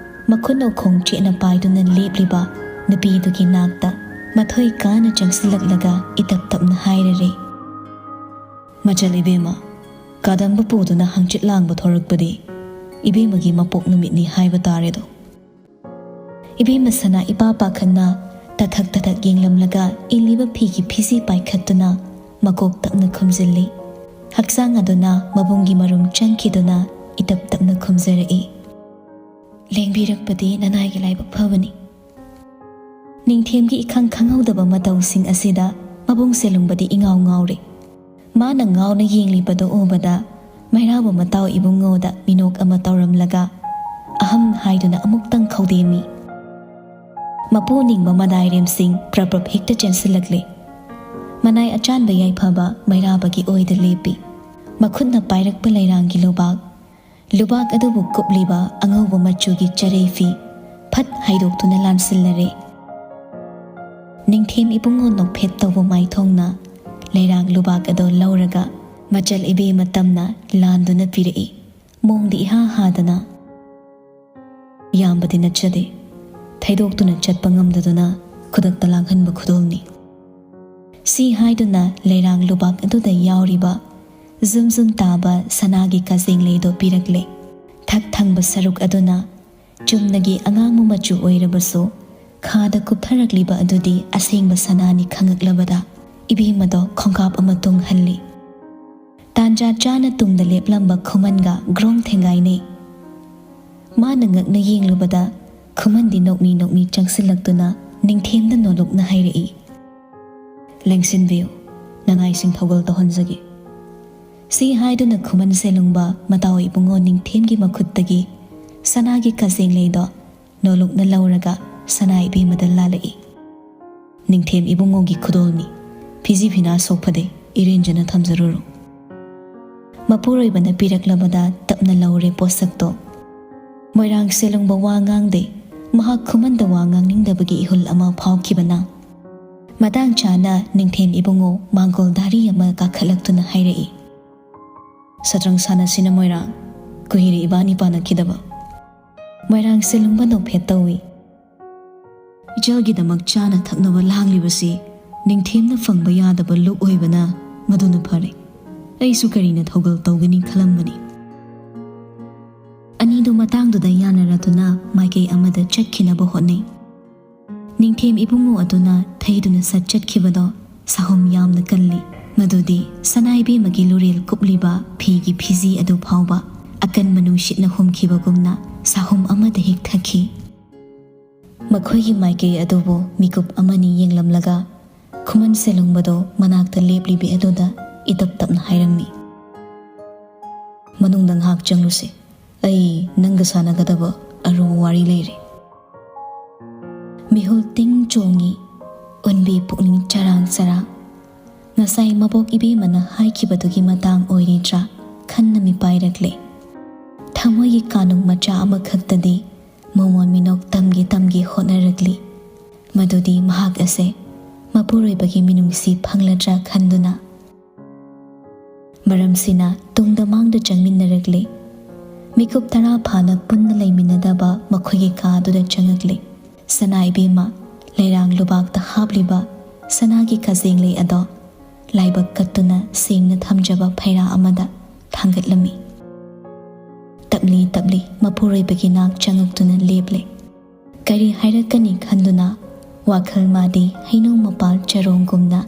ꯃꯈꯨꯠꯅ ꯎꯈꯣꯡ ꯆꯦꯠꯅ ꯄꯥꯏꯗꯨꯅ ꯂꯦꯞꯂꯤꯕ ꯅꯨꯄꯤꯗꯨꯒꯤ ꯅꯥꯛꯇ ꯃꯊꯣꯏ ꯀꯥꯅ ꯆꯪꯁꯤꯜꯂꯛꯂꯒ ꯏꯇꯞ ꯇꯞꯅ ꯍꯥꯏꯔꯔꯦ, "ꯃꯆꯜ ꯏꯕꯦꯝꯃ, ꯀꯥꯗꯝꯕ ꯄꯨꯗꯨꯅ ꯍꯪꯆꯤꯠ ꯂꯥꯡꯕ ꯊꯣꯔꯛꯄꯗꯤ ꯏꯕꯦꯝꯃꯒꯤ ꯃꯄꯣꯛ ꯅꯨꯃꯤꯠꯅꯤ ꯍꯥꯏꯕ ꯇꯥꯔꯦꯗꯣ꯫" ꯏꯕꯦꯝꯃ ꯁꯅꯥ ꯏꯄꯥ ꯄꯥꯈꯠꯅ ꯇꯊꯛ ꯇꯊꯛ ꯌꯦꯡꯂꯝꯂꯒ ꯏꯜꯂꯤꯕ ꯐꯤꯒꯤ ꯐꯤꯖꯤ ꯄꯥꯏꯈꯠꯇꯨꯅ ꯃꯀꯣꯛ ꯇꯞꯅ ꯈꯨꯝꯖꯤꯜꯂꯤ꯫ ꯍꯛꯆꯥꯡ ꯑꯗꯨꯅ ꯃꯕꯨꯡꯒꯤ ꯃꯔꯨꯝ ꯆꯪꯈꯤꯗꯨꯅ ꯏꯇꯞ ꯇꯞꯅ ꯈꯨꯝꯖꯔꯛꯏ, "ꯂꯦꯡꯕꯤꯔꯛꯄꯗꯤ ꯅꯅꯥꯏꯒꯤ ꯂꯥꯏꯕꯛ ꯐꯕꯅꯤ꯫" ꯅꯤꯡꯊꯦꯝꯒꯤ ꯏꯈꯪ ꯈꯪꯍꯧꯗꯕ ꯃꯇꯧꯁꯤꯡ ꯑꯁꯤꯗ ꯃꯕꯨꯡ ꯁꯦꯂꯨꯡꯕꯗꯤ ꯏꯉꯥꯎ ꯉꯥꯎꯔꯦ꯫ ꯃꯥꯅ ꯉꯥꯎꯅ ꯌꯦꯡꯂꯤꯕꯗꯨ ꯎꯕꯗ ꯃꯩꯔꯥꯕ ꯃꯇꯥꯎ ꯏꯕꯨꯡꯉꯣꯗ ꯃꯤꯅꯣꯛ ꯑꯃ ꯇꯧꯔꯝꯂꯒ ꯑꯍꯝ ꯍꯥꯏꯗꯨꯅ ꯑꯃꯨꯛꯇꯪ ꯈꯧꯗꯦꯝꯃꯤ꯫ ꯃꯄꯨ ꯅꯤꯡꯕ ꯃꯗꯥꯏꯔꯦꯝꯁꯤꯡ ꯄ꯭ꯔꯞ ꯄ꯭ꯔꯞ ꯍꯦꯛꯇ ꯆꯦꯟꯁꯤꯜꯂꯛꯂꯦ꯫ ꯃꯅꯥꯏ ꯑꯆꯥꯟꯕ ꯌꯥꯏꯐꯕ ꯃꯩꯔꯥꯕꯒꯤ ꯑꯣꯏꯗ ꯂꯦꯞꯄꯤ꯫ ꯃꯈꯨꯠꯅ ꯄꯥꯏꯔꯛꯄ ꯂꯩꯔꯥꯡꯒꯤ ꯂꯨꯕꯥꯛ, ꯂꯨꯕꯥꯛ ꯑꯗꯨꯕꯨ ꯀꯨꯞꯂꯤꯕ ꯑꯉꯧꯕ ꯃꯆꯨꯒꯤ ꯆꯔꯩ ꯐꯤ ꯐꯠ ꯍꯥꯏꯗꯣꯛꯇꯨꯅ ꯂꯥꯟꯁꯤꯜꯂꯔꯦ꯫ ꯅꯤꯡꯊꯦꯝ ꯏꯕꯨꯡꯉꯣ ꯅꯣꯛꯐꯦꯠ ꯇꯧꯕ ꯃꯥꯏꯊꯣꯡꯅ ꯂꯩꯔꯥꯡ ꯂꯨꯕꯥꯛ ꯑꯗꯨ ꯂꯧꯔꯒ ꯃꯆꯜ ꯏꯕꯦꯝꯃ ꯇꯝꯅ ꯂꯥꯟꯗꯨꯅ ꯄꯤꯔꯛꯏ꯫ ꯃꯣꯡꯗꯤ ꯏꯍꯥ ꯍꯥꯗꯅ, "ꯌꯥꯝꯕꯗꯤ ꯅꯠꯆꯗꯦ, ꯊꯩꯗꯣꯛꯇꯨꯅ ꯆꯠꯄ ꯉꯝꯗꯗꯨꯅ ꯈꯨꯗꯛꯇ ꯂꯥꯡꯍꯟꯕ ꯈꯨꯗꯣꯜꯅꯤ꯫" ꯁꯤ ꯍꯥꯏꯗꯨꯅ ꯂꯩꯔꯥꯡ ꯂꯨꯕꯥꯛ ꯑꯗꯨꯗ ꯌꯥꯎꯔꯤꯕ ꯖꯨꯝ ꯖꯨꯝ ꯇꯥꯕ ꯁꯅꯥꯒꯤ ꯀꯖꯦꯡꯂꯩꯗꯣ ꯄꯤꯔꯛꯂꯦ꯫ ꯊꯛ ꯊꯪꯕ ꯁꯔꯨꯛ ꯑꯗꯨꯅ ꯆꯨꯝꯅꯒꯤ ꯑꯉꯥꯡꯕ ꯃꯆꯨ ꯑꯣꯏꯔꯕꯁꯨ ꯈꯥꯗ ꯀꯨꯞꯊꯔꯛꯂꯤꯕ ꯑꯗꯨꯗꯤ ꯑꯁꯦꯡꯕ ꯁꯅꯥꯅꯤ ꯈꯪꯉꯛꯂꯕꯗ ꯏꯕꯦꯝꯃꯗꯣ ꯈꯣꯡꯀꯥꯞ ꯑꯃ ꯇꯨꯡꯍꯜꯂꯤ꯫ ꯇꯥꯟꯖꯥ ꯆꯥꯅ ꯇꯨꯡꯗ ꯂꯦꯞꯂꯝꯕ ꯈꯨꯃꯟꯒ ꯒ꯭ꯔꯣꯡ ꯊꯦꯡꯒꯥꯏꯅꯩ꯫ ꯃꯥꯅ ꯉꯛꯅ ꯌꯦꯡꯂꯨꯕꯗ ꯈꯨꯃꯟꯗꯤ ꯅꯣꯛꯃꯤ ꯅꯣꯛꯃꯤ ꯆꯪꯁꯤꯜꯂꯛꯇꯨꯅ ꯅꯤꯡꯊꯦꯝꯗ ꯅꯣꯂꯨꯛꯅ ꯍꯥꯏꯔꯛꯏ, "ꯂꯦꯡꯁꯤꯟꯕꯤꯌꯨ, ꯅꯅꯥꯏꯁꯤꯡ ꯊꯧꯒꯜ ꯇꯧꯍꯟꯖꯒꯦ꯫" ꯁꯤ ꯍꯥꯏꯗꯨꯅ ꯈꯨꯃꯟ ꯁꯦꯂꯨꯡꯕ ꯃꯇꯥꯎ ꯏꯕꯨꯡꯉꯣ ꯅꯤꯡꯊꯦꯝꯒꯤ ꯃꯈꯨꯠꯇꯒꯤ ꯁꯅꯥꯒꯤ ꯀꯖꯦꯡꯂꯩꯗꯣ ꯅꯣꯂꯨꯛꯅ ꯂꯧꯔꯒ ꯁꯅꯥ ꯏꯕꯦꯝꯃꯗ ꯂꯥꯜꯂꯛꯏ꯫ "ꯅꯤꯡꯊꯦꯝ ꯏꯕꯨꯡꯉꯣꯒꯤ ꯈꯨꯗꯣꯜꯅꯤ, ꯐꯤꯖꯤ ꯐꯤꯅꯥ ꯁꯣꯛꯐꯗꯦ, ꯏꯔꯦꯟꯖꯅ ꯊꯝꯖꯔꯨꯔꯣ꯫" ꯃꯄꯨꯔꯣꯏꯕꯅ ꯄꯤꯔꯛꯂꯕꯗ ꯇꯞꯅ ꯂꯧꯔꯦ ꯄꯣꯠꯁꯛꯇꯣ꯫ ꯃꯣꯏꯔꯥꯡ ꯁꯦꯂꯨꯡꯕ ꯋꯥ ꯉꯥꯡꯗꯦ, ꯃꯍꯥꯛ ꯈꯨꯃꯟꯗ ꯋꯥ ꯉꯥꯡꯅꯤꯡꯗꯕꯒꯤ ꯏꯍꯨꯜ ꯑꯃ ꯐꯥꯎꯈꯤꯕꯅ꯫ ꯃꯇꯥꯡ ꯆꯥꯅ ꯅꯤꯡꯊꯦꯝ ꯏꯕꯨꯡꯉꯣ ꯃꯥꯡꯒꯣꯜ ꯗꯥꯔꯤ ꯑꯃ ꯀꯥꯈꯠꯂꯛꯇꯨꯅ ꯍꯥꯏꯔꯛꯏ, "ꯁꯇ꯭ꯔꯪ ꯁꯥꯟꯅꯁꯤꯅ ꯃꯣꯏꯔꯥꯡ, ꯀꯨꯏꯔꯦ ꯏꯕꯥꯅꯤ ꯄꯥꯅꯈꯤꯗꯕ꯫ ꯃꯣꯏꯔꯥꯡ ꯁꯦꯂꯨꯡꯕ ꯅꯣꯛꯐꯦꯠ ꯇꯧꯏ꯫ ꯏꯆꯜꯒꯤꯗꯃꯛ ꯆꯥꯅ ꯊꯛꯅꯕ ꯂꯥꯡꯂꯤꯕꯁꯤ ꯅꯤꯡꯊꯦꯝꯅ ꯐꯪꯕ ꯌꯥꯗꯕ ꯂꯨꯛ ꯑꯣꯏꯕꯅ ꯃꯗꯨꯅ ꯐꯔꯦ꯫ ꯑꯩꯁꯨ ꯀꯔꯤꯅ ꯊꯧꯒꯜ ꯇꯧꯒꯅꯤ ꯈꯜꯂꯝꯕꯅꯤ꯫ ꯑꯅꯤꯗꯨ ꯃꯇꯥꯡꯗꯨꯗ ꯌꯥꯅꯔꯗꯨꯅ ꯃꯥꯏꯀꯩ ꯑꯃꯗ ꯆꯠꯈꯤꯅꯕ ꯍꯣꯠꯅꯩ꯫ ꯅꯤꯡꯊꯦꯝ ꯏꯕꯨꯡꯉꯣ ꯑꯗꯨꯅ ꯊꯩꯗꯨꯅ ꯁꯠ ꯆꯠꯈꯤꯕꯗꯣ ꯁꯥꯍꯨꯝ ꯌꯥꯝꯅ ꯀꯜꯂꯤ꯫ ꯃꯗꯨꯗꯤ ꯁꯅꯥ ꯏꯕꯦꯝꯃꯒꯤ ꯂꯨꯔꯦꯜ ꯀꯨꯞꯂꯤꯕ ꯐꯤꯒꯤ ꯐꯤꯖꯤ ꯑꯗꯨ ꯐꯥꯎꯕ ꯑꯀꯟꯕ ꯅꯨꯡꯁꯤꯠꯅ ꯍꯨꯝꯈꯤꯕꯒꯨꯝꯅ ꯁꯥꯍꯨꯝ ꯑꯃꯗ ꯍꯤꯛꯊꯈꯤ꯫ ꯃꯈꯣꯏꯒꯤ ꯃꯥꯏꯀꯩ ꯑꯗꯨꯕꯨ ꯃꯤꯀꯨꯞ ꯑꯃꯅꯤ ꯌꯦꯡꯂꯝꯂꯒ ꯈꯨꯃꯟ ꯁꯦꯂꯨꯡꯕꯗꯣ ꯃꯅꯥꯛꯇ ꯂꯦꯞꯂꯤꯕꯤ ꯑꯗꯨꯗ ꯏꯇꯞ ꯇꯞꯅ ꯍꯥꯏꯔꯝꯃꯤ, "ꯃꯅꯨꯡꯗ ꯉꯥꯏꯍꯥꯛ ꯆꯪꯂꯨꯁꯦ꯫ ꯑꯩ ꯅꯪꯒ ꯁꯥꯟꯅꯒꯗꯕ ꯑꯔꯨꯕ ꯋꯥꯔꯤ ꯂꯩꯔꯦ꯫" ꯃꯤꯍꯨꯜ ꯇꯤꯡ ꯆꯣꯡꯉꯤ, ꯎꯟꯕꯤ ꯄꯨꯛꯅꯤꯡ ꯆꯔꯥꯡ ꯆꯔꯥꯡ꯫ ꯉꯁꯥꯏ ꯃꯕꯣꯛ ꯏꯕꯦꯝꯃꯅ ꯍꯥꯏꯈꯤꯕꯗꯨꯒꯤ ꯃꯇꯥꯡ ꯑꯣꯏꯔꯤꯗ꯭ꯔꯥ ꯈꯟꯅ ꯃꯤꯄꯥꯏꯔꯛꯂꯦ꯫ ꯊꯃꯣꯏꯒꯤ ꯀꯥꯅꯨꯡ ꯃꯆꯥ ꯑꯃꯈꯛꯇꯗꯤ ꯃꯣꯃꯣꯟ ꯃꯤꯅꯣꯛ ꯇꯝꯒꯦ ꯇꯝꯒꯦ ꯍꯣꯠꯅꯔꯛꯂꯤ꯫ ꯃꯗꯨꯗꯤ ꯃꯍꯥꯛ ꯑꯁꯦ ꯃꯄꯨꯔꯣꯏꯕꯒꯤ ꯃꯤꯅꯨꯡꯁꯤ ꯐꯪꯂꯗ꯭ꯔꯥ ꯈꯟꯗꯨꯅ꯫ ꯃꯔꯝꯁꯤꯅ ꯇꯨꯡꯗ ꯃꯥꯡꯗ ꯆꯪꯃꯤꯟꯅꯔꯛꯂꯤ꯫ ꯃꯤꯀꯨꯞ ꯇꯔꯥ ꯐꯥꯅ ꯄꯨꯟꯅ ꯂꯩꯃꯤꯟꯅꯗꯕ ꯃꯈꯣꯏꯒꯤ ꯀꯥ ꯑꯗꯨꯗ ꯆꯪꯉꯛꯂꯤ꯫ ꯁꯅꯥ ꯏꯕꯦꯝꯃ ꯂꯩꯔꯥꯡ ꯂꯨꯕꯥꯛꯇ ꯍꯥꯞꯂꯤꯕ ꯁꯅꯥꯒꯤ ꯀꯖꯦꯡꯂꯩ ꯑꯗꯣ ꯂꯥꯏꯕꯛ ꯀꯠꯇꯨꯅ ꯁꯦꯡꯅ ꯊꯝꯖꯕ ꯐꯩꯔꯥ ꯑꯃꯗ ꯊꯥꯡꯒꯠꯂꯝꯃꯤ꯫ ꯇꯞꯂꯤ ꯇꯞꯂꯤ ꯃꯄꯨꯔꯣꯏꯕꯒꯤ ꯅꯥꯛ ꯆꯪꯉꯛꯇꯨꯅ ꯂꯦꯞꯂꯦ꯫ ꯀꯔꯤ ꯍꯥꯏꯔꯛꯀꯅꯤ ꯈꯟꯗꯨꯅ ꯋꯥꯈꯜ ꯃꯥꯗꯤ ꯍꯩꯅꯧ ꯃꯄꯥꯜ ꯆꯔꯣꯡꯒꯨꯝꯅ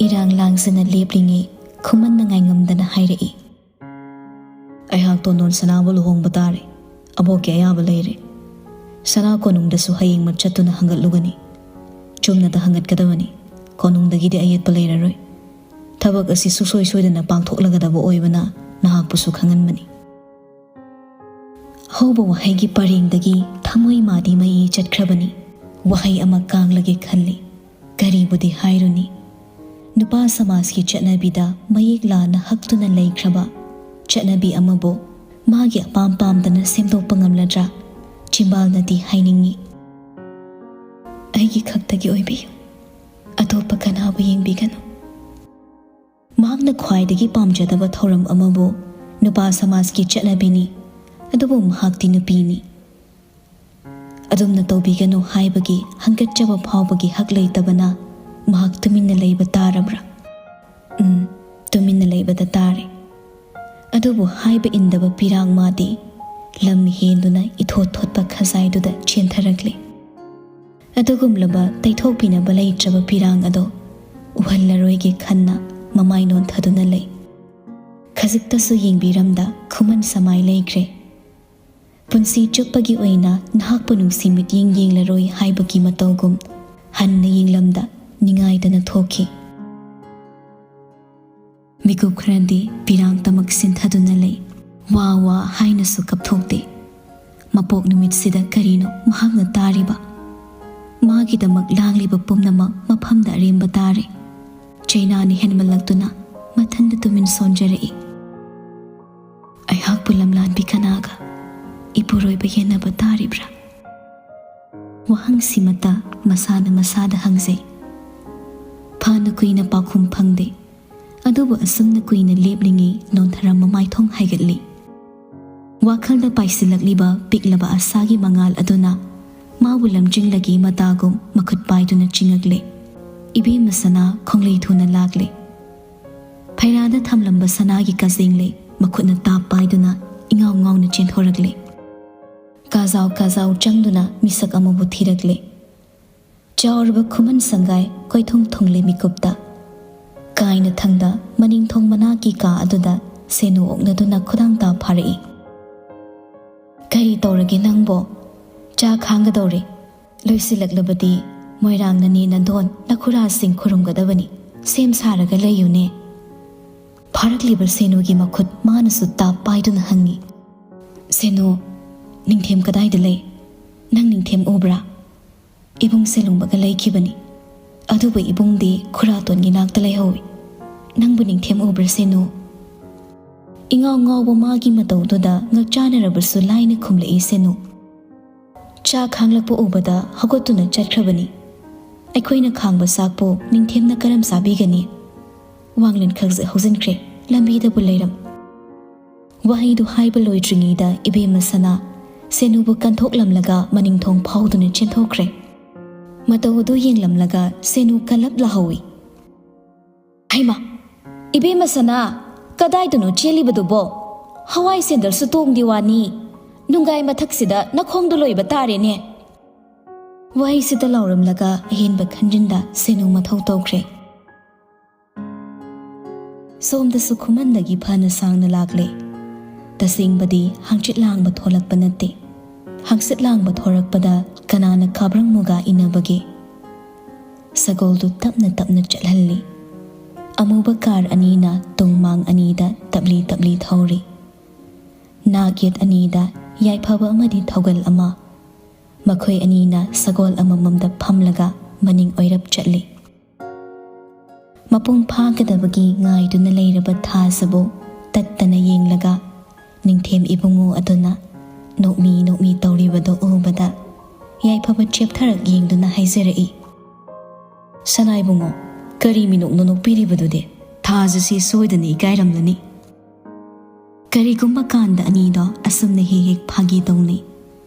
ꯏꯔꯥꯡ ꯂꯥꯡꯖꯅ ꯂꯦꯞꯂꯤꯉꯩ ꯈꯨꯃꯟꯅ ꯉꯥꯏꯉꯝꯗꯅ ꯍꯥꯏꯔꯛꯏ, "ꯑꯩꯍꯥꯛ ꯇꯣꯟꯗꯣꯟ ꯁꯅꯥꯕꯨ ꯂꯨꯍꯣꯡꯕ ꯇꯥꯔꯦ꯫ ꯑꯕꯣꯛꯀꯤ ꯑꯌꯥꯕ ꯂꯩꯔꯦ꯫ ꯁꯅꯥ ꯀꯣꯅꯨꯡꯗꯁꯨ ꯍꯌꯦꯡꯃꯛ ꯆꯠꯇꯨꯅ ꯍꯪꯒꯠꯂꯨꯒꯅꯤ꯫ ꯆꯨꯝꯅꯇ ꯍꯪꯒꯠꯀꯗꯕꯅꯤ꯫ ꯀꯣꯅꯨꯡꯗꯒꯤꯗꯤ ꯑꯌꯦꯠꯄ ꯂꯩꯔꯔꯣꯏ꯫ ꯊꯕꯛ ꯑꯁꯤ ꯁꯨꯡꯁꯣꯏ ꯁꯣꯏꯗꯅ ꯄꯥꯡꯊꯣꯛꯂꯒꯗꯕ ꯑꯣꯏꯕꯅ ꯅꯍꯥꯛꯄꯨꯁꯨ ꯈꯪꯍꯟꯕꯅꯤ꯫" ꯍꯧꯕ ꯋꯥꯍꯩꯒꯤ ꯄꯔꯦꯡꯗꯒꯤ ꯊꯃꯣꯏ ꯃꯥꯗꯤ ꯃꯩ ꯆꯠꯈ꯭ꯔꯕꯅꯤ꯫ ꯋꯥꯍꯩ ꯑꯃ ꯀꯥꯡꯂꯒꯦ ꯈꯜꯂꯤ꯫ ꯀꯔꯤꯕꯨꯗꯤ ꯍꯥꯏꯔꯨꯅꯤ? ꯅꯨꯄꯥ ꯁꯃꯥꯖꯀꯤ ꯆꯠꯅꯕꯤꯗ ꯃꯌꯦꯛ ꯂꯥꯅ ꯍꯛꯇꯨꯅ ꯂꯩꯈ꯭ꯔꯕ ꯆꯠꯅꯕꯤ ꯑꯃꯕꯨ ꯃꯥꯒꯤ ꯑꯄꯥꯝ ꯄꯥꯝꯗꯅ ꯁꯦꯝꯗꯣꯛꯄ ꯉꯝꯂꯗ꯭ꯔꯥ? ꯆꯤꯝꯕꯥꯜꯅꯗꯤ ꯍꯥꯏꯅꯤꯡꯏ, "ꯑꯩꯒꯤ ꯈꯛꯇꯒꯤ ꯑꯣꯏꯕꯤꯌꯨ, ꯑꯇꯣꯞꯄ ꯀꯅꯥꯕꯨ ꯌꯦꯡꯕꯤꯒꯅꯨ꯫" ꯃꯍꯥꯛꯅ ꯈ꯭ꯋꯥꯏꯗꯒꯤ ꯄꯥꯝꯖꯗꯕ ꯊꯧꯔꯝ ꯑꯃꯕꯨ ꯅꯨꯄꯥ ꯁꯃꯥꯖꯀꯤ ꯆꯠꯅꯕꯤꯅꯤ, ꯑꯗꯨꯕꯨ ꯃꯍꯥꯛꯇꯤ ꯅꯨꯄꯤꯅꯤ꯫ ꯑꯗꯨꯝꯅ ꯇꯧꯕꯤꯒꯅꯨ ꯍꯥꯏꯕꯒꯤ ꯍꯪꯒꯠꯆꯕ ꯐꯥꯎꯕꯒꯤ ꯍꯛ ꯂꯩꯇꯕꯅ ꯃꯍꯥꯛ ꯇꯨꯃꯤꯟꯅ ꯂꯩꯕ ꯇꯥꯔꯕ꯭ꯔꯥ? ꯎꯝ, ꯇꯨꯃꯤꯟꯅ ꯂꯩꯕꯗ ꯇꯥꯔꯦ꯫ ꯑꯗꯨꯕꯨ ꯍꯥꯏꯕ ꯏꯟꯗꯕ ꯄꯤꯔꯥꯡ ꯃꯥꯗꯤ ꯂꯝ ꯍꯦꯟꯗꯨꯅ ꯏꯊꯣꯠ ꯊꯣꯠꯄ ꯈꯖꯥꯏꯗꯨꯗ ꯆꯦꯟꯊꯔꯛꯂꯦ꯫ ꯑꯗꯨꯒꯨꯝꯂꯕ ꯇꯩꯊꯣꯛꯄꯤꯅꯕ ꯂꯩꯇ꯭ꯔꯕ ꯄꯤꯔꯥꯡ ꯑꯗꯣ ꯎꯍꯜꯂꯔꯣꯏꯒꯦ ꯈꯟꯅ ꯃꯃꯥꯏ ꯅꯣꯟꯊꯗꯨꯅ ꯂꯩ꯫ ꯈꯖꯤꯛꯇꯁꯨ ꯌꯦꯡꯕꯤꯔꯝꯗ ꯈꯨꯃꯟ ꯁꯃꯥꯏ ꯂꯩꯈ꯭ꯔꯦ꯫ ꯄꯨꯟꯁꯤ ꯆꯨꯞꯄꯒꯤ ꯑꯣꯏꯅ ꯅꯍꯥꯛꯄꯨ ꯅꯨꯡꯁꯤ ꯃꯤꯠꯌꯦꯡ ꯌꯦꯡꯂꯔꯣꯏ ꯍꯥꯏꯕꯒꯤ ꯃꯇꯧꯒꯨꯝ ꯍꯟꯅ ꯌꯦꯡꯂꯝꯗ ꯅꯤꯡꯉꯥꯏꯗꯅ ꯊꯣꯛꯈꯤ꯫ ꯃꯤꯀꯨꯞ ꯈꯔꯗꯤ ꯄꯤꯔꯥꯡꯇꯃꯛ ꯁꯤꯟꯊꯗꯨꯅ ꯂꯩ꯫ ꯋꯥ ꯋꯥ ꯍꯥꯏꯅꯁꯨ ꯀꯞꯊꯣꯛꯇꯦ꯫ ꯃꯄꯣꯛ ꯅꯨꯃꯤꯠꯁꯤꯗ ꯀꯔꯤꯅꯣ ꯃꯍꯥꯛꯅ ꯇꯥꯔꯤꯕ? ꯃꯥꯒꯤꯗꯃꯛ ꯂꯥꯡꯂꯤꯕ ꯄꯨꯝꯅꯃꯛ ꯃꯐꯝꯗ ꯑꯔꯦꯝꯕ ꯇꯥꯔꯦ꯫ ꯆꯩꯅꯥꯅ ꯍꯦꯟꯃꯜꯂꯛꯇꯨꯅ ꯃꯊꯟꯗ ꯇꯨꯃꯤꯟ ꯁꯣꯟꯖꯔꯛꯏ꯫ ꯑꯩꯍꯥꯛꯄꯨ ꯂꯝꯂꯥꯟꯕꯤ ꯀꯅꯥꯒ ꯏꯄꯨꯔꯣꯏꯕ ꯌꯦꯟꯅꯕ ꯇꯥꯔꯤꯕ꯭ꯔꯥ? ꯋꯥꯍꯪꯁꯤꯃꯇ ꯃꯁꯥꯅ ꯃꯁꯥꯗ ꯍꯪꯖꯩ꯫ ꯐꯅ ꯀꯨꯏꯅ ꯄꯥꯎꯈꯨꯝ ꯐꯪꯗꯦ꯫ ꯑꯗꯨꯕꯨ ꯑꯁꯨꯝꯅ ꯀꯨꯏꯅ ꯂꯦꯞꯂꯤꯉꯩ ꯅꯣꯟꯊꯔꯝꯕ ꯃꯥꯏꯊꯣꯡ ꯍꯥꯏꯒꯠꯂꯤ꯫ ꯋꯥꯈꯜꯗ ꯄꯥꯏꯁꯤꯜꯂꯛꯂꯤꯕ ꯄꯤꯛꯂꯕ ꯑꯁꯥꯒꯤ ꯃꯉꯥꯜ ꯑꯗꯨꯅ ꯃꯥꯕꯨ ꯂꯝꯖꯤꯡꯂꯒꯦ ꯃꯇꯥꯒꯨꯝ ꯃꯈꯨꯠ ꯄꯥꯏꯗꯨꯅ ꯆꯤꯡꯉꯛꯂꯦ꯫ ꯏꯕꯦꯝꯃ ꯁꯅꯥ ꯈꯣꯡꯂꯩ ꯊꯨꯅ ꯂꯥꯛꯂꯦ꯫ ꯐꯩꯔꯥꯗ ꯊꯝꯂꯝꯕ ꯁꯅꯥꯒꯤ ꯀꯖꯦꯡꯂꯩ ꯃꯈꯨꯠꯅ ꯇꯥꯞ ꯄꯥꯏꯗꯨꯅ ꯏꯉꯥꯎ ꯉꯥꯎꯅ ꯆꯦꯟꯊꯣꯔꯛꯂꯦ꯫ ꯀꯥꯖꯥꯎ ꯀꯥꯖꯥꯎ ꯆꯪꯗꯨꯅ ꯃꯤꯁꯛ ꯑꯃꯕꯨ ꯊꯤꯔꯛꯂꯦ꯫ ꯆꯥꯎꯔꯕ ꯈꯨꯃꯟ ꯁꯪꯒꯥꯏ ꯀꯣꯏꯊꯨꯡ ꯊꯨꯡꯂꯦ ꯃꯤꯀꯨꯞꯇ꯫ ꯀꯥꯏꯅ ꯊꯪꯗ ꯃꯅꯤꯡꯊꯣꯡ ꯃꯅꯥꯛꯀꯤ ꯀꯥ ꯑꯗꯨꯗ ꯁꯦꯅꯨ ꯑꯣꯛꯅꯗꯨꯅ ꯈꯨꯗꯥꯡ ꯇꯥ ꯐꯥꯔꯛꯏ꯫ "ꯀꯔꯤ ꯇꯧꯔꯒꯦ ꯅꯪꯕꯣ? ꯆꯥꯛ ꯈꯥꯡꯒꯗꯧꯔꯦ꯫ ꯂꯣꯏꯁꯤꯜꯂꯛꯂꯕꯗꯤ ꯃꯣꯏꯔꯥꯡ ꯅꯅꯦ ꯅꯗꯣꯟ ꯅꯈꯨꯔꯥꯁꯤꯡ ꯈꯨꯔꯨꯝꯒꯗꯕꯅꯤ꯫ ꯁꯦꯝ ꯁꯥꯔꯒ ꯂꯩꯌꯨꯅꯦ꯫" ꯐꯥꯔꯛꯂꯤꯕ ꯁꯦꯅꯨꯒꯤ ꯃꯈꯨꯠ ꯃꯥꯅꯁꯨ ꯇꯥꯞ ꯄꯥꯏꯗꯨꯅ ꯍꯪꯉꯤ꯫ "ꯁꯦꯅꯨ, ꯅꯤꯡꯊꯦꯝ ꯀꯗꯥꯏꯗ ꯂꯩ? ꯅꯪ ꯅꯤꯡꯊꯦꯝ ꯎꯕ꯭ꯔꯥ?" "ꯏꯕꯨꯡꯁꯦ ꯂꯨꯡꯕꯒ ꯂꯩꯈꯤꯕꯅꯤ꯫ ꯑꯗꯨꯕꯨ ꯏꯕꯨꯡꯗꯤ ꯈꯨꯔꯥꯇꯣꯟꯒꯤ ꯅꯥꯛꯇ ꯂꯩꯍꯧꯏ꯫ ꯅꯪꯕꯨ ꯅꯤꯡꯊꯦꯝ ꯎꯕ꯭ꯔꯥ ꯁꯦꯅꯨ?" ꯏꯉꯥꯎ ꯉꯥꯎꯕ ꯃꯥꯒꯤ ꯃꯇꯧꯗꯨꯗ ꯉꯛꯆꯥꯟꯅꯔꯕꯁꯨ ꯂꯥꯏꯅ ꯈꯨꯝꯂꯛꯏ ꯁꯦꯅꯨ꯫ "ꯆꯥꯛ ꯈꯥꯡꯂꯛꯄ ꯎꯕꯗ ꯍꯧꯒꯠꯇꯨꯅ ꯆꯠꯈ꯭ꯔꯕꯅꯤ꯫ ꯑꯩꯈꯣꯏꯅ ꯈꯥꯡꯕ ꯆꯥꯛꯄꯨ ꯅꯤꯡꯊꯦꯝꯅ ꯀꯔꯝ ꯆꯥꯕꯤꯒꯅꯤ? ꯋꯥꯡꯂꯦꯟ ꯈꯛ ꯍꯧꯖꯤꯟꯈ꯭ꯔꯦ, ꯂꯝꯕꯤꯗꯕꯨ ꯂꯩꯔꯝ꯫" ꯋꯥꯍꯩꯗꯨ ꯍꯥꯏꯕ ꯂꯣꯏꯗ꯭ꯔꯤꯉꯩꯗ ꯏꯕꯦꯝꯃ ꯁꯅꯥ ꯁꯦꯅꯨꯕꯨ ꯀꯟꯊꯣꯛꯂꯝꯂꯒ ꯃꯅꯤꯡꯊꯣꯡ ꯐꯥꯎꯗꯨꯅ ꯆꯦꯟꯊꯣꯛꯈ꯭ꯔꯦ꯫ ꯃꯇꯧ ꯑꯗꯨ ꯌꯦꯡꯂꯝꯂꯒ ꯁꯦꯅꯨ ꯀꯜꯂꯞ ꯂꯥꯍꯧꯏ꯫ "ꯍꯩꯃꯥ! ꯏꯕꯦꯝꯃ ꯁꯅꯥ, ꯀꯗꯥꯏꯗꯅꯣ ꯆꯦꯜꯂꯤꯕꯗꯨꯕꯣ? ꯍꯋꯥꯏ ꯁꯦꯟꯗꯜꯁꯨ ꯇꯣꯡꯗꯦ ꯋꯥꯅꯤ꯫ ꯅꯨꯡꯒꯥꯏ ꯃꯊꯛꯁꯤꯗ ꯅꯈꯣꯡꯗꯣ ꯂꯣꯏꯕ ꯇꯥꯔꯦꯅꯦ!" ꯋꯥꯍꯩꯁꯤꯗ ꯂꯥꯎꯔꯝꯂꯒ ꯑꯍꯦꯟꯕ ꯈꯟꯖꯤꯟꯗ ꯁꯦꯅꯨ ꯃꯊꯧ ꯇꯧꯈ꯭ꯔꯦ꯫ ꯁꯣꯝꯗꯁꯨ ꯈꯨꯃꯟꯗꯒꯤ ꯐꯅ ꯁꯥꯡꯅ ꯂꯥꯛꯂꯦ꯫ ꯇꯁꯦꯡꯕꯗꯤ ꯍꯪꯆꯤꯠ ꯂꯥꯡꯕ ꯊꯣꯛꯂꯛꯄ ꯅꯠꯇꯦ꯫ ꯍꯪꯆꯤꯠ ꯂꯥꯡꯕ ꯊꯣꯔꯛꯄꯗ ꯀꯅꯥꯅ ꯀꯥꯕ꯭ꯔꯪ ꯃꯨꯒꯥ ꯏꯟꯅꯕꯒꯦ? ꯁꯒꯣꯜꯗꯨ ꯇꯞꯅ ꯇꯞꯅ ꯆꯠꯍꯜꯂꯤ꯫ ꯑꯃꯨꯕ ꯀꯥꯔ ꯑꯅꯤꯅ ꯇꯨꯡ ꯃꯥꯡ ꯑꯅꯤꯗ ꯇꯞꯂꯤ ꯇꯞꯂꯤ ꯊꯧꯔꯤ꯫ ꯅꯥꯛ ꯌꯦꯠ ꯑꯅꯤꯗ ꯌꯥꯏꯐꯕ ꯑꯃꯗꯤ ꯊꯧꯒꯜ ꯑꯃ꯫ ꯃꯈꯣꯏ ꯑꯅꯤꯅ ꯁꯒꯣꯜ ꯑꯃꯃꯝꯗ ꯐꯝꯂꯒ ꯃꯅꯤꯡ ꯑꯣꯏꯔꯞ ꯆꯠꯂꯤ꯫ ꯃꯄꯨꯡ ꯐꯥꯒꯗꯕꯒꯤ ꯉꯥꯏꯗꯨꯅ ꯂꯩꯔꯕ ꯊꯥꯖꯕꯨ ꯇꯠꯇꯅ ꯌꯦꯡꯂꯒ ꯅꯤꯡꯊꯦꯝ ꯏꯕꯨꯡꯉꯣ ꯑꯗꯨꯅ ꯅꯣꯛꯃꯤ ꯅꯣꯛꯃꯤ ꯇꯧꯔꯤꯕꯗꯨ ꯎꯕꯗ ꯌꯥꯏꯐꯕ ꯆꯦꯞꯊꯔꯛ ꯌꯦꯡꯗꯨꯅ ꯍꯥꯏꯖꯔꯛꯏ, "ꯁꯅꯥ ꯏꯕꯨꯡꯉꯣ, ꯀꯔꯤ ꯃꯤꯅꯣꯛꯅꯣ ꯅꯣꯛꯄꯤꯔꯤꯕꯗꯨꯗꯤ? ꯊꯥꯖꯁꯤ ꯁꯣꯏꯗꯅ ꯏꯀꯥꯏꯔꯝꯂꯅꯤ꯫" ꯀꯔꯤꯒꯨꯝꯕ ꯀꯥꯟꯗ ꯑꯅꯤꯗꯣ ꯑꯁꯨꯝꯅ ꯍꯦꯛ ꯍꯦꯛ ꯐꯥꯒꯤ ꯇꯧꯅꯩ꯫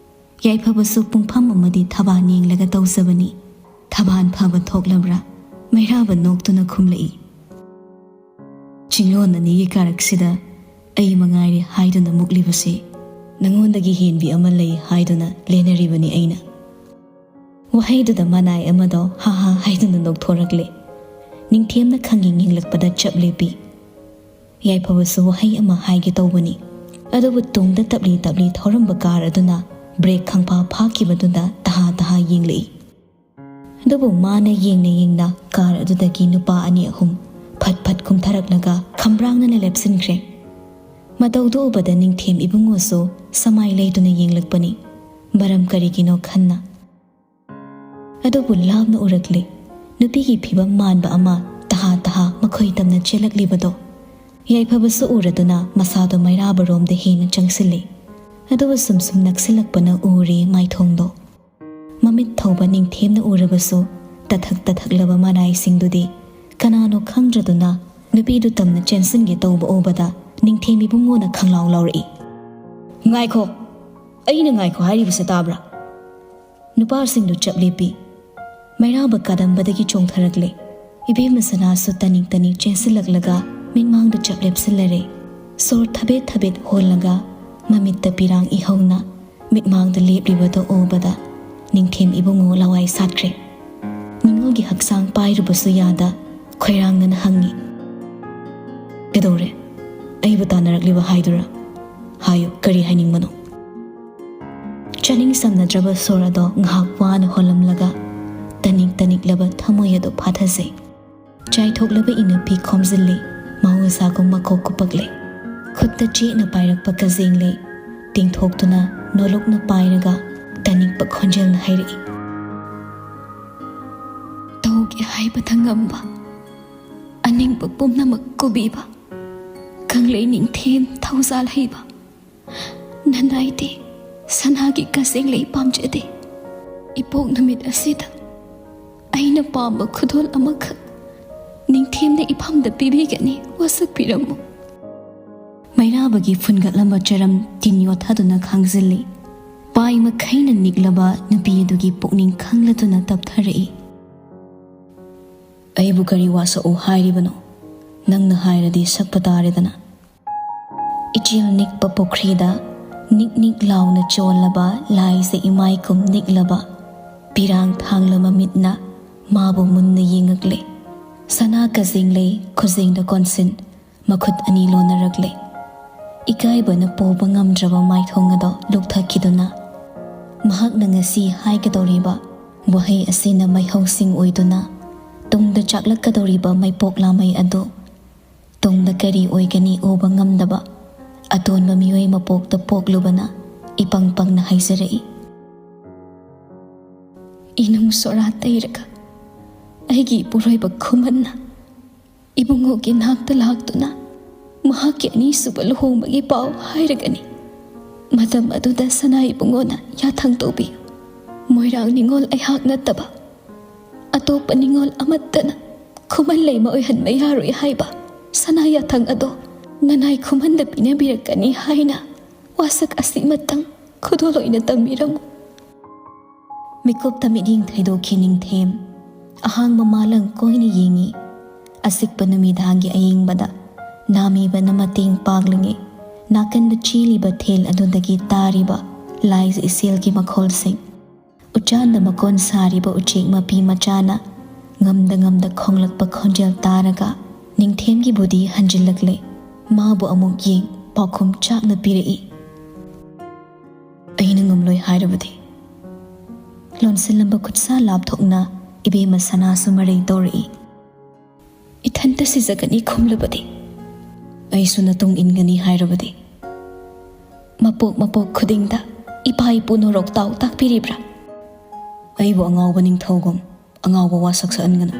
ꯌꯥꯏꯐꯕꯁꯨ ꯄꯨꯡꯐꯝ ꯑꯃꯗꯤ ꯊꯕꯥꯟ ꯌꯦꯡꯂꯒ ꯇꯧꯖꯕꯅꯤ꯫ ꯊꯕꯥꯟ ꯐꯕ ꯊꯣꯛꯂꯕ꯭ꯔꯥ? ꯃꯩꯔꯥꯕ ꯅꯣꯛꯇꯨꯅ ꯈꯨꯝꯂꯛꯏ, "ꯆꯤꯡꯂꯣꯟ ꯑꯅꯤꯒꯤ ꯀꯥꯔꯛꯁꯤꯗ ꯑꯩ ꯃꯉꯥꯏꯔꯦ ꯍꯥꯏꯗꯨꯅ ꯃꯨꯛꯂꯤꯕꯁꯤ꯫ ꯅꯉꯣꯟꯗꯒꯤ ꯍꯦꯟꯕꯤ ꯑꯃ ꯂꯩ ꯍꯥꯏꯗꯨꯅ ꯂꯦꯟꯅꯔꯤꯕꯅꯤ ꯑꯩꯅ꯫" ꯋꯥꯍꯩꯗꯨꯗ ꯃꯅꯥꯏ ꯑꯃꯗꯣ ꯍꯥ ꯍꯥ ꯍꯥꯏꯗꯨꯅ ꯅꯣꯛꯊꯣꯔꯛꯂꯦ꯫ ꯅꯤꯡꯊꯦꯝꯅ ꯈꯪꯌꯦꯡ ꯌꯦꯡꯂꯛꯄꯗ ꯆꯞ ꯂꯦꯞꯄꯤ꯫ ꯌꯥꯏꯐꯕꯁꯨ ꯋꯥꯍꯩ ꯑꯃ ꯍꯥꯏꯒꯦ ꯇꯧꯕꯅꯤ, ꯑꯗꯨꯕꯨ ꯇꯨꯡꯗ ꯇꯞꯂꯤ ꯇꯞꯂꯤ ꯊꯧꯔꯝꯕ ꯀꯥꯔ ꯑꯗꯨꯅ ꯕ꯭ꯔꯦꯛ ꯈꯪꯐꯥ ꯐꯥꯈꯤꯕꯗꯨꯗ ꯇꯍꯥ ꯇꯍꯥ ꯌꯦꯡꯂꯛꯏ꯫ ꯑꯗꯨꯕꯨ ꯃꯥꯅ ꯌꯦꯡꯅ ꯌꯦꯡꯅ ꯀꯥꯔ ꯑꯗꯨꯗꯒꯤ ꯅꯨꯄꯥ ꯑꯅꯤ ꯑꯍꯨꯝ ꯐꯠ ꯐꯠ ꯀꯨꯝꯊꯔꯛꯂꯒ ꯈꯝꯕ꯭ꯔꯥꯡꯅꯅ ꯂꯦꯞꯁꯤꯟꯈ꯭ꯔꯦ꯫ ꯃꯇꯧꯗꯨ ꯎꯕꯗ ꯅꯤꯡꯊꯦꯝ ꯏꯕꯨꯡꯉꯣꯁꯨ ꯁꯃꯥꯏ ꯂꯩꯗꯨꯅ ꯌꯦꯡꯂꯛꯄꯅꯤ, ꯃꯔꯝ ꯀꯔꯤꯒꯤꯅꯣ ꯈꯟꯅ꯫ ꯑꯗꯨꯕꯨ ꯂꯥꯞꯅ ꯎꯔꯛꯂꯦ꯫ ꯅꯨꯄꯤꯒꯤ ꯐꯤꯕꯝ ꯃꯥꯟꯕ ꯑꯃ ꯇꯍꯥ ꯇꯍꯥ ꯃꯈꯣꯏ ꯇꯝꯅ ꯆꯦꯜꯂꯛꯂꯤꯕꯗꯣ꯫ ꯌꯥꯏꯐꯕꯁꯨ ꯎꯔꯗꯨꯅ ꯃꯁꯥꯗꯣ ꯃꯩꯔꯥꯕꯔꯣꯝꯗ ꯍꯦꯟꯅ ꯆꯪꯁꯤꯜꯂꯦ꯫ ꯑꯗꯨꯕꯨ ꯁꯨꯝ ꯁꯨꯝ ꯅꯛꯁꯤꯜꯂꯛꯄꯅ ꯎꯔꯦ ꯃꯥꯏꯊꯣꯡꯗꯣ꯫ ꯃꯃꯤꯠ ꯊꯧꯕ ꯅꯤꯡꯊꯦꯝꯅ ꯎꯔꯕꯁꯨ ꯇꯊꯛ ꯇꯊꯛꯂꯕ ꯃꯔꯥꯏꯁꯤꯡꯗꯨꯗꯤ ꯀꯅꯥꯅꯣ ꯈꯪꯗ꯭ꯔꯗꯨꯅ ꯅꯨꯄꯤꯗꯨ ꯇꯝꯅ ꯆꯦꯟꯁꯤꯟꯒꯦ ꯇꯧꯕ ꯎꯕꯗ ꯅꯤꯡꯊꯦꯝ ꯏꯕꯨꯡꯉꯣꯅ ꯈꯪꯂꯥꯎ ꯂꯥꯎꯔꯛꯏ꯫ "ꯉꯥꯏꯈꯣ! ꯑꯩꯅ ꯉꯥꯏꯈꯣ ꯍꯥꯏꯔꯤꯕꯁꯦ ꯇꯥꯕ꯭ꯔꯥ?" ꯅꯨꯄꯥꯁꯤꯡꯗꯨ ꯆꯞ ꯂꯦꯞꯄꯤ꯫ ꯃꯩꯔꯥꯕ ꯀꯥꯗꯝꯕꯗꯒꯤ ꯆꯣꯡꯊꯔꯛꯂꯦ꯫ ꯏꯕꯦꯝꯃ ꯁꯅꯥꯁꯨ ꯇꯅꯤꯛ ꯇꯅꯤꯛ ꯆꯦꯟꯁꯤꯜꯂꯛꯂꯒ ꯃꯤꯠꯃꯥꯡꯗ ꯆꯞ ꯂꯦꯞꯁꯤꯜꯂꯔꯦ꯫ ꯁꯣꯔ ꯊꯕꯦꯠ ꯊꯕꯦꯠ ꯍꯣꯜꯂꯒ ꯃꯃꯤꯠꯇ ꯄꯤꯔꯥꯡ ꯏꯍꯧꯅ ꯃꯤꯠꯃꯥꯡꯗ ꯂꯦꯞꯂꯤꯕꯗꯨ ꯎꯕꯗ ꯅꯤꯡꯊꯦꯝ ꯏꯕꯨꯡꯉꯣ ꯂꯋꯥꯏ ꯁꯥꯠꯈ꯭ꯔꯦ꯫ ꯅꯤꯉꯣꯜꯒꯤ ꯍꯛꯆꯥꯡ ꯄꯥꯏꯔꯨꯕꯁꯨ ꯌꯥꯗ ꯈꯣꯏꯔꯥꯡꯅꯅ ꯍꯪꯉꯤ, "ꯀꯩꯗꯧꯔꯦ? ꯑꯩꯕꯨ ꯇꯥꯟꯅꯔꯛꯂꯤꯕ ꯍꯥꯏꯗꯨꯔꯥ? ꯍꯥꯏꯌꯨ, ꯀꯔꯤ ꯍꯥꯏꯅꯤꯡꯕꯅꯣ?" ꯆꯥꯅꯤꯡ ꯁꯝꯅꯗ꯭ꯔꯕ ꯁꯣꯔ ꯑꯗꯣ ꯉꯥꯏꯍꯥꯛ ꯋꯥꯅ ꯍꯣꯜꯂꯝꯂꯒ ꯇꯅꯤꯛ ꯇꯅꯤꯛꯂꯕ ꯊꯃꯣꯏ ꯑꯗꯨ ꯐꯥꯊꯖꯩ꯫ ꯆꯥꯏꯊꯣꯛꯂꯕ ꯏꯅꯞꯄꯤ ꯈꯣꯝꯖꯤꯜꯂꯤ, ꯃꯍꯧꯁꯥꯒꯨꯝ ꯃꯀꯣꯛ ꯀꯨꯞꯄꯛꯂꯦ꯫ ꯈꯨꯠꯇ ꯆꯦꯠꯅ ꯄꯥꯏꯔꯛꯄ ꯀꯖꯦꯡꯂꯩ ꯇꯤꯡꯊꯣꯛꯇꯨꯅ ꯅꯣꯂꯨꯛꯅ ꯄꯥꯏꯔꯒ ꯇꯅꯤꯛꯄ ꯈꯣꯟꯖꯦꯜꯅ ꯍꯥꯏꯔꯛꯏ, "ꯇꯧꯒꯦ ꯍꯥꯏꯕꯗ ꯉꯝꯕ, ꯑꯅꯤꯡꯕ ꯄꯨꯝꯅꯃꯛ ꯀꯨꯕꯤꯕ, ꯀꯪꯂꯩ ꯅꯤꯡꯊꯦꯝ ꯊꯧꯖꯥꯜ ꯍꯩꯕ, ꯅꯅꯥꯏꯗꯤ ꯁꯅꯥꯒꯤ ꯀꯖꯦꯡꯂꯩ ꯄꯥꯝꯖꯗꯦ꯫ ꯏꯄꯣꯛ ꯅꯨꯃꯤꯠ ꯑꯁꯤꯗ ꯑꯩꯅ ꯄꯥꯝꯕ ꯈꯨꯗꯣꯜ ꯑꯃꯈꯛ ꯅꯤꯡꯊꯦꯝꯅ ꯏꯐꯝꯗ ꯄꯤꯕꯤꯒꯅꯤ, ꯋꯥꯁꯛꯄꯤꯔꯝꯃꯨ꯫" ꯃꯩꯔꯥꯕꯒꯤ ꯐꯨꯟꯒꯠꯂꯝꯕ ꯆꯔꯝ ꯇꯤꯟ ꯌꯣꯠꯊꯗꯨꯅ ꯈꯥꯡꯖꯤꯜꯂꯤ꯫ ꯄꯥꯏ ꯃꯈꯩꯅ ꯅꯤꯛꯂꯕ ꯅꯨꯄꯤ ꯑꯗꯨꯒꯤ ꯄꯨꯛꯅꯤꯡ ꯈꯪꯂꯗꯨꯅ ꯇꯞꯊꯔꯛꯏ꯫ "ꯑꯩꯕꯨ ꯀꯔꯤ ꯋꯥꯁꯛꯎ ꯍꯥꯏꯔꯤꯕꯅꯣ? ꯅꯪꯅ ꯍꯥꯏꯔꯗꯤ ꯁꯛꯄ ꯇꯥꯔꯦꯗꯅ꯫" ꯏꯆꯦꯜ ꯅꯤꯛꯄ ꯄꯨꯈ꯭ꯔꯤꯗ ꯅꯤꯛ ꯅꯤꯛ ꯂꯥꯎꯅ ꯆꯣꯜꯂꯕ ꯂꯥꯏꯖ ꯏꯃꯥꯏ ꯀꯨꯝ ꯅꯤꯛꯂꯕ ꯄꯤꯔꯥꯡ ꯊꯥꯡꯂ ꯃꯃꯤꯠꯅ ꯃꯥꯕꯨ ꯃꯨꯟꯅ ꯌꯦꯡꯉꯛꯂꯦ꯫ ꯁꯅꯥ ꯀꯖꯦꯡꯂꯩ ꯈꯨꯖꯦꯡꯗ ꯀꯣꯟꯁꯤꯟ ꯃꯈꯨꯠ ꯑꯅꯤ ꯂꯣꯟꯅꯔꯛꯂꯦ꯫ ꯏꯀꯥꯏꯕꯅ ꯄꯨꯕ ꯉꯝꯗ꯭ꯔꯕ ꯃꯥꯏꯊꯣꯡ ꯑꯗꯣ ꯂꯨꯞꯊꯈꯤꯗꯨꯅ ꯃꯍꯥꯛꯅ ꯉꯁꯤ ꯍꯥꯏꯒꯗꯧꯔꯤꯕ ꯋꯥꯍꯩ ꯑꯁꯤꯅ ꯃꯩꯍꯧꯁꯤꯡ ꯑꯣꯏꯗꯨꯅ ꯇꯨꯡꯗ ꯆꯥꯛꯂꯛꯀꯗꯧꯔꯤꯕ ꯃꯩꯄꯣꯛ ꯂꯥꯃꯩ ꯑꯗꯨ ꯇꯨꯡꯗ ꯀꯔꯤ ꯑꯣꯏꯒꯅꯤ ꯎꯕ ꯉꯝꯗꯕ ꯑꯇꯣꯟꯕ ꯃꯤꯑꯣꯏ ꯃꯄꯣꯛꯇ ꯄꯣꯛꯂꯨꯕꯅ ꯏꯄꯪ ꯄꯪꯅ ꯍꯥꯏꯖꯔꯛꯏ꯫ ꯏꯅꯨꯡ ꯁꯣꯔꯥ ꯇꯩꯔꯒ ꯑꯩꯒꯤ ꯏꯄꯨꯔꯣꯏꯕ ꯈꯨꯃꯟꯅ ꯏꯕꯨꯡꯉꯣꯒꯤ ꯅꯥꯛꯇ ꯂꯥꯛꯇꯨꯅ ꯃꯍꯥꯛꯀꯤ ꯑꯅꯤꯁꯨꯕ ꯂꯨꯍꯣꯡꯕꯒꯤ ꯄꯥꯎ ꯍꯥꯏꯔꯒꯅꯤ꯫ ꯃꯇꯝ ꯑꯗꯨꯗ ꯁꯅꯥ ꯏꯕꯨꯡꯉꯣꯅ ꯌꯥꯊꯪ ꯇꯧꯕꯤꯌꯨ꯫ ꯃꯣꯏꯔꯥꯡ ꯅꯤꯉꯣꯜ ꯑꯩꯍꯥꯛ ꯅꯠꯇꯕ ꯑꯇꯣꯞꯄ ꯅꯤꯉꯣꯜ ꯑꯃꯠꯇꯅ ꯈꯨꯃꯟ ꯂꯩꯃ ꯑꯣꯏꯍꯟꯕ ꯌꯥꯔꯣꯏ ꯍꯥꯏꯕ ꯁꯅꯥ ꯌꯥꯊꯪ ꯑꯗꯣ ꯅꯅꯥꯏ ꯈꯨꯃꯟꯗ ꯄꯤꯅꯕꯤꯔꯛꯀꯅꯤ ꯍꯥꯏꯅ ꯋꯥꯁꯛ ꯑꯁꯤꯃꯇꯪ ꯈꯨꯗꯣꯜ ꯑꯣꯏꯅ ꯇꯝꯕꯤꯔꯝꯃꯨ꯫ ꯃꯤꯀꯨꯞꯇ ꯃꯤꯠꯌꯦꯡ ꯊꯩꯗꯣꯛꯈꯤ ꯅꯤꯡꯊꯦꯝ꯫ ꯑꯍꯥꯡꯕ ꯃꯥꯂꯪ ꯀꯣꯏꯅ ꯌꯦꯡꯉꯤ꯫ ꯑꯁꯤꯛꯄ ꯅꯨꯃꯤꯗꯥꯡꯒꯤ ꯑꯌꯤꯡꯕꯗ ꯅꯥꯃꯤꯕꯅ ꯃꯇꯦꯡ ꯄꯥꯡꯂꯤꯉꯩ, ꯅꯥꯀꯟꯗ ꯆꯦꯜꯂꯤꯕ ꯊꯦꯜ ꯑꯗꯨꯗꯒꯤ ꯇꯥꯔꯤꯕ ꯂꯥꯏꯖ ꯏꯁꯦꯜꯒꯤ ꯃꯈꯣꯜꯁꯤꯡ, ꯎꯆꯥꯟꯗ ꯃꯀꯣꯟ ꯁꯥꯔꯤꯕ ꯎꯆꯦꯛ ꯃꯄꯤ ꯃꯆꯥꯅ ꯉꯝꯗ ꯉꯝꯗ ꯈꯣꯡꯂꯛꯄ ꯈꯣꯟꯖꯦꯜ ꯇꯥꯔꯒ ꯅꯤꯡꯊꯦꯝꯒꯤ ꯕꯨꯙꯤ ꯍꯟꯖꯤꯜꯂꯛꯂꯦ꯫ ꯃꯥꯕꯨ ꯑꯃꯨꯛ ꯌꯦꯡ ꯄꯥꯎꯈꯨꯝ ꯆꯥꯛꯅ ꯄꯤꯔꯛꯏ꯫ "ꯑꯩꯅ ꯉꯝꯂꯣꯏ ꯍꯥꯏꯔꯕꯗꯤ?" ꯂꯣꯟꯁꯤꯜꯂꯝꯕ ꯈꯨꯠꯁꯥ ꯂꯥꯞꯊꯣꯛꯅ ꯏꯕꯦꯝꯃ ꯁꯅꯥꯁꯨ ꯃꯔꯩ ꯇꯧꯔꯛꯏ꯫ "ꯏꯊꯟꯇ ꯁꯤꯖꯒꯅꯤ ꯈꯨꯝꯂꯕꯗꯤ?" "ꯑꯩꯁꯨ ꯅꯇꯨꯡ ꯏꯟꯒꯅꯤ ꯍꯥꯏꯔꯕꯗꯤ?" "ꯃꯄꯣꯛ ꯃꯄꯣꯛ ꯈꯨꯗꯤꯡꯗ ꯏꯄꯥ ꯏꯄꯨ ꯅꯣꯔꯣꯛ ꯇꯥꯎ ꯇꯥꯛꯄꯤꯔꯤꯕ꯭ꯔꯥ?" "ꯑꯩꯕꯨ ꯑꯉꯥꯎꯕ ꯅꯤꯡꯊꯧꯒꯨꯝ ꯑꯉꯥꯎꯕ ꯋꯥꯁꯛ ꯁꯛꯍꯟꯒꯅꯨ꯫"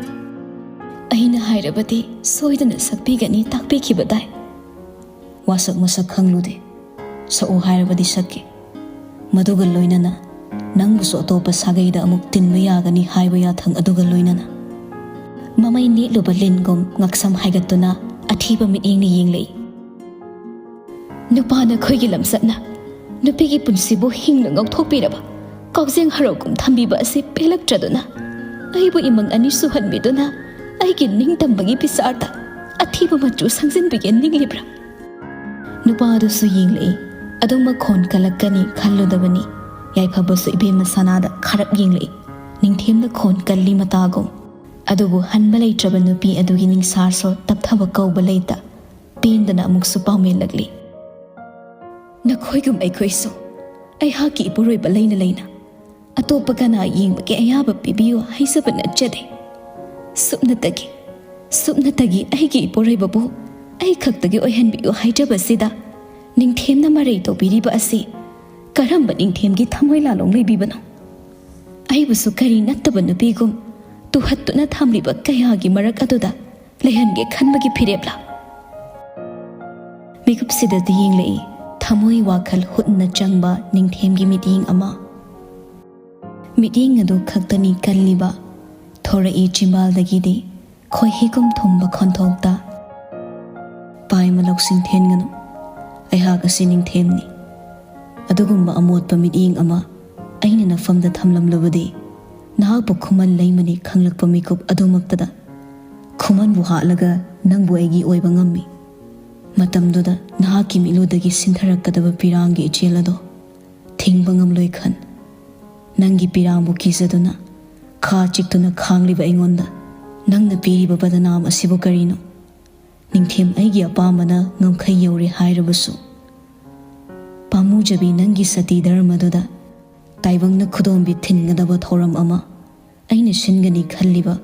"ꯑꯩꯅ ꯍꯥꯏꯔꯕꯗꯤ ꯁꯣꯏꯗꯅ ꯁꯛꯄꯤꯒꯅꯤ ꯇꯥꯛꯄꯤꯈꯤꯕꯗꯥꯏ?" "ꯋꯥꯁꯛ ꯃꯁꯛ ꯈꯪꯂꯨꯗꯦ, ꯁꯛꯎ ꯍꯥꯏꯔꯕꯗꯤ ꯁꯛꯀꯦ꯫ ꯃꯗꯨꯒ ꯂꯣꯏꯅꯅ ꯅꯪꯕꯨꯁꯨ ꯑꯇꯣꯞꯄ ꯁꯥꯒꯩꯗ ꯑꯃꯨꯛ ꯇꯤꯟꯕ ꯌꯥꯒꯅꯤ ꯍꯥꯏꯕ ꯌꯥꯊꯪ ꯑꯗꯨꯒ ꯂꯣꯏꯅꯅ꯫" ꯃꯃꯩ ꯅꯦꯠꯂꯨꯕ ꯂꯤꯟꯒꯨꯝ ꯉꯛꯁꯝ ꯍꯥꯏꯒꯠꯇꯨꯅ ꯑꯊꯤꯕ ꯃꯤꯠꯌꯦꯡꯅ ꯌꯦꯡꯂꯛꯏ꯫ "ꯅꯨꯄꯥꯅ ꯑꯩꯈꯣꯏꯒꯤ ꯂꯝꯆꯠꯅ ꯅꯨꯄꯤꯒꯤ ꯄꯨꯟꯁꯤꯕꯨ ꯍꯤꯡꯅ ꯉꯧꯊꯣꯛꯄꯤꯔꯕ ꯀꯥꯎꯖꯦꯡ ꯍꯔꯥꯎꯒꯨꯝ ꯊꯝꯕꯤꯕ ꯑꯁꯤ ꯄꯦꯜꯂꯛꯇ꯭ꯔꯗꯨꯅ, ꯑꯩꯕꯨ ꯏꯃꯪ ꯑꯅꯤ ꯁꯨꯍꯟꯕꯤꯗꯨꯅ ꯑꯩꯒꯤ ꯅꯤꯡꯇꯝꯕꯒꯤ ꯕꯤꯆꯥꯔꯗ ꯑꯊꯤꯕ ꯃꯆꯨ ꯁꯪꯖꯤꯟꯕꯤꯒꯦ ꯅꯤꯡꯂꯤꯕ꯭ꯔꯥ?" ꯅꯨꯄꯥ ꯑꯗꯨꯁꯨ ꯌꯦꯡꯂꯛꯏ꯫ ꯑꯗꯨꯝ ꯃꯈꯣꯟ ꯀꯜꯂꯛꯀꯅꯤ ꯈꯜꯂꯨꯗꯕꯅꯤ꯫ ꯌꯥꯏꯐꯕꯁꯨ ꯏꯕꯦꯝꯃ ꯁꯅꯥꯗ ꯈꯔꯞ ꯌꯦꯡꯂꯛꯏ꯫ ꯅꯤꯡꯊꯦꯝꯅ ꯈꯣꯟ ꯀꯜꯂꯤ ꯃꯇꯥꯒꯨꯝ꯫ ꯑꯗꯨꯕꯨ ꯍꯟꯕ ꯂꯩꯇ꯭ꯔꯕ ꯅꯨꯄꯤ ꯑꯗꯨꯒꯤ ꯅꯤꯡꯁꯥꯔꯁꯨ ꯇꯞꯊꯕ ꯀꯧꯕ ꯂꯩꯇ, ꯄꯦꯟꯗꯅ ꯑꯃꯨꯛꯁꯨ ꯄꯥꯎꯃꯦꯜꯂꯛꯂꯤ꯫ "ꯅꯈꯣꯏꯒꯨꯝ ꯑꯩꯈꯣꯏꯁꯨ ꯑꯩꯍꯥꯛꯀꯤ ꯏꯄꯨꯔꯣꯏꯕ ꯂꯩꯅ ꯂꯩꯅ ꯑꯇꯣꯞꯄ ꯀꯅꯥ ꯌꯦꯡꯕꯒꯤ ꯑꯌꯥꯕ ꯄꯤꯕꯤꯌꯨ ꯍꯥꯏꯖꯕ ꯅꯠꯆꯗꯦ꯫ ꯁꯨꯞꯅꯇꯒꯤ, ꯁꯨꯞꯅꯇꯒꯤ ꯑꯩꯒꯤ ꯏꯄꯨꯔꯣꯏꯕꯕꯨ ꯑꯩ ꯈꯛꯇꯒꯤ ꯑꯣꯏꯍꯟꯕꯤꯌꯨ ꯍꯥꯏꯖꯕꯁꯤꯗ ꯅꯤꯡꯊꯦꯝꯅ ꯃꯔꯩ ꯇꯧꯕꯤꯔꯤꯕ ꯑꯁꯤ ꯀꯔꯝꯕ ꯅꯤꯡꯊꯦꯝꯒꯤ ꯊꯃꯣꯏ ꯂꯥꯂꯣꯡ ꯂꯩꯕꯤꯕꯅꯣ? ꯑꯩꯕꯨꯁꯨ ꯀꯔꯤ ꯅꯠꯇꯕ ꯅꯨꯄꯤꯒꯨꯝ ꯇꯨꯍꯠꯇꯨꯅ ꯊꯝꯂꯤꯕ ꯀꯌꯥꯒꯤ ꯃꯔꯛ ꯑꯗꯨꯗ ꯂꯩꯍꯟꯒꯦ ꯈꯟꯕꯒꯤ ꯐꯤꯔꯦꯞꯂꯥ?" ꯃꯤꯀꯨꯞꯁꯤꯗꯗꯤ ꯌꯦꯡꯂꯛꯏ ꯊꯃꯣꯏ ꯋꯥꯈꯜ ꯍꯨꯠꯅ ꯆꯪꯕ ꯅꯤꯡꯊꯦꯝꯒꯤ ꯃꯤꯠꯌꯦꯡ ꯑꯃ꯫ ꯃꯤꯠꯌꯦꯡ ꯑꯗꯨ ꯈꯛꯇꯅꯤ ꯀꯜꯂꯤꯕ꯫ ꯊꯣꯔꯛꯏ ꯆꯤꯝꯕꯥꯜꯗꯒꯤꯗꯤ ꯈꯣꯏꯍꯤꯒꯨꯝ ꯊꯨꯝꯕ ꯈꯣꯟꯊꯣꯛꯇ꯫ ꯑꯃ ꯂꯧꯁꯤꯡ ꯊꯦꯟꯒꯅꯨ꯫ ꯑꯩꯍꯥꯛ ꯑꯁꯤ ꯅꯤꯡꯊꯦꯝꯅꯤ꯫ ꯑꯗꯨꯒꯨꯝꯕ ꯑꯃꯣꯠꯄ ꯃꯤꯠꯌꯦꯡ ꯑꯃ ꯑꯩꯅ ꯅꯐꯝꯗ ꯊꯝꯂꯝꯂꯕꯗꯤ, ꯅꯍꯥꯛꯄꯨ ꯈꯨꯃꯟ ꯂꯩꯃꯅꯤ ꯈꯪꯂꯛꯄ ꯃꯤꯀꯨꯞ ꯑꯗꯨꯃꯛꯇꯗ ꯈꯨꯃꯟꯕꯨ ꯍꯥꯠꯂꯒ ꯅꯪꯕꯨ ꯑꯩꯒꯤ ꯑꯣꯏꯕ ꯉꯝꯃꯤ꯫ ꯃꯇꯝꯗꯨꯗ ꯅꯍꯥꯛꯀꯤ ꯃꯤꯠꯂꯨꯗꯒꯤ ꯁꯤꯟꯊꯔꯛꯀꯗꯕ ꯄꯤꯔꯥꯡꯒꯤ ꯏꯆꯦꯜ ꯑꯗꯣ ꯊꯤꯡꯕ ꯉꯝꯂꯣꯏ ꯈꯟ꯫ ꯅꯪꯒꯤ ꯄꯤꯔꯥꯡꯕꯨ ꯀꯤꯖꯗꯨꯅ ꯈꯥ ꯆꯤꯛꯇꯨꯅ ꯈꯥꯡꯂꯤꯕ ꯑꯩꯉꯣꯟꯗ ꯅꯪꯅ ꯄꯤꯔꯤꯕ ꯕꯗꯅꯥꯝ ꯑꯁꯤꯕꯨ ꯀꯔꯤꯅꯣ? ꯅꯤꯡꯊꯦꯝ ꯑꯩꯒꯤ ꯑꯄꯥꯝꯕꯅ ꯉꯝꯈꯩ ꯌꯧꯔꯦ ꯍꯥꯏꯔꯕꯁꯨ, ꯄꯥꯝꯃꯨꯖꯕꯤ ꯅꯪꯒꯤ ꯁꯇꯤ ꯙꯔꯃꯗꯨꯗ ꯇꯥꯏꯕꯪꯅ ꯈꯨꯗꯣꯝꯕꯤ ꯊꯤꯟꯒꯗꯕ ꯊꯧꯔꯝ ꯑꯃ ꯑꯩꯅ ꯁꯤꯟꯒꯅꯤ ꯈꯜꯂꯤꯕ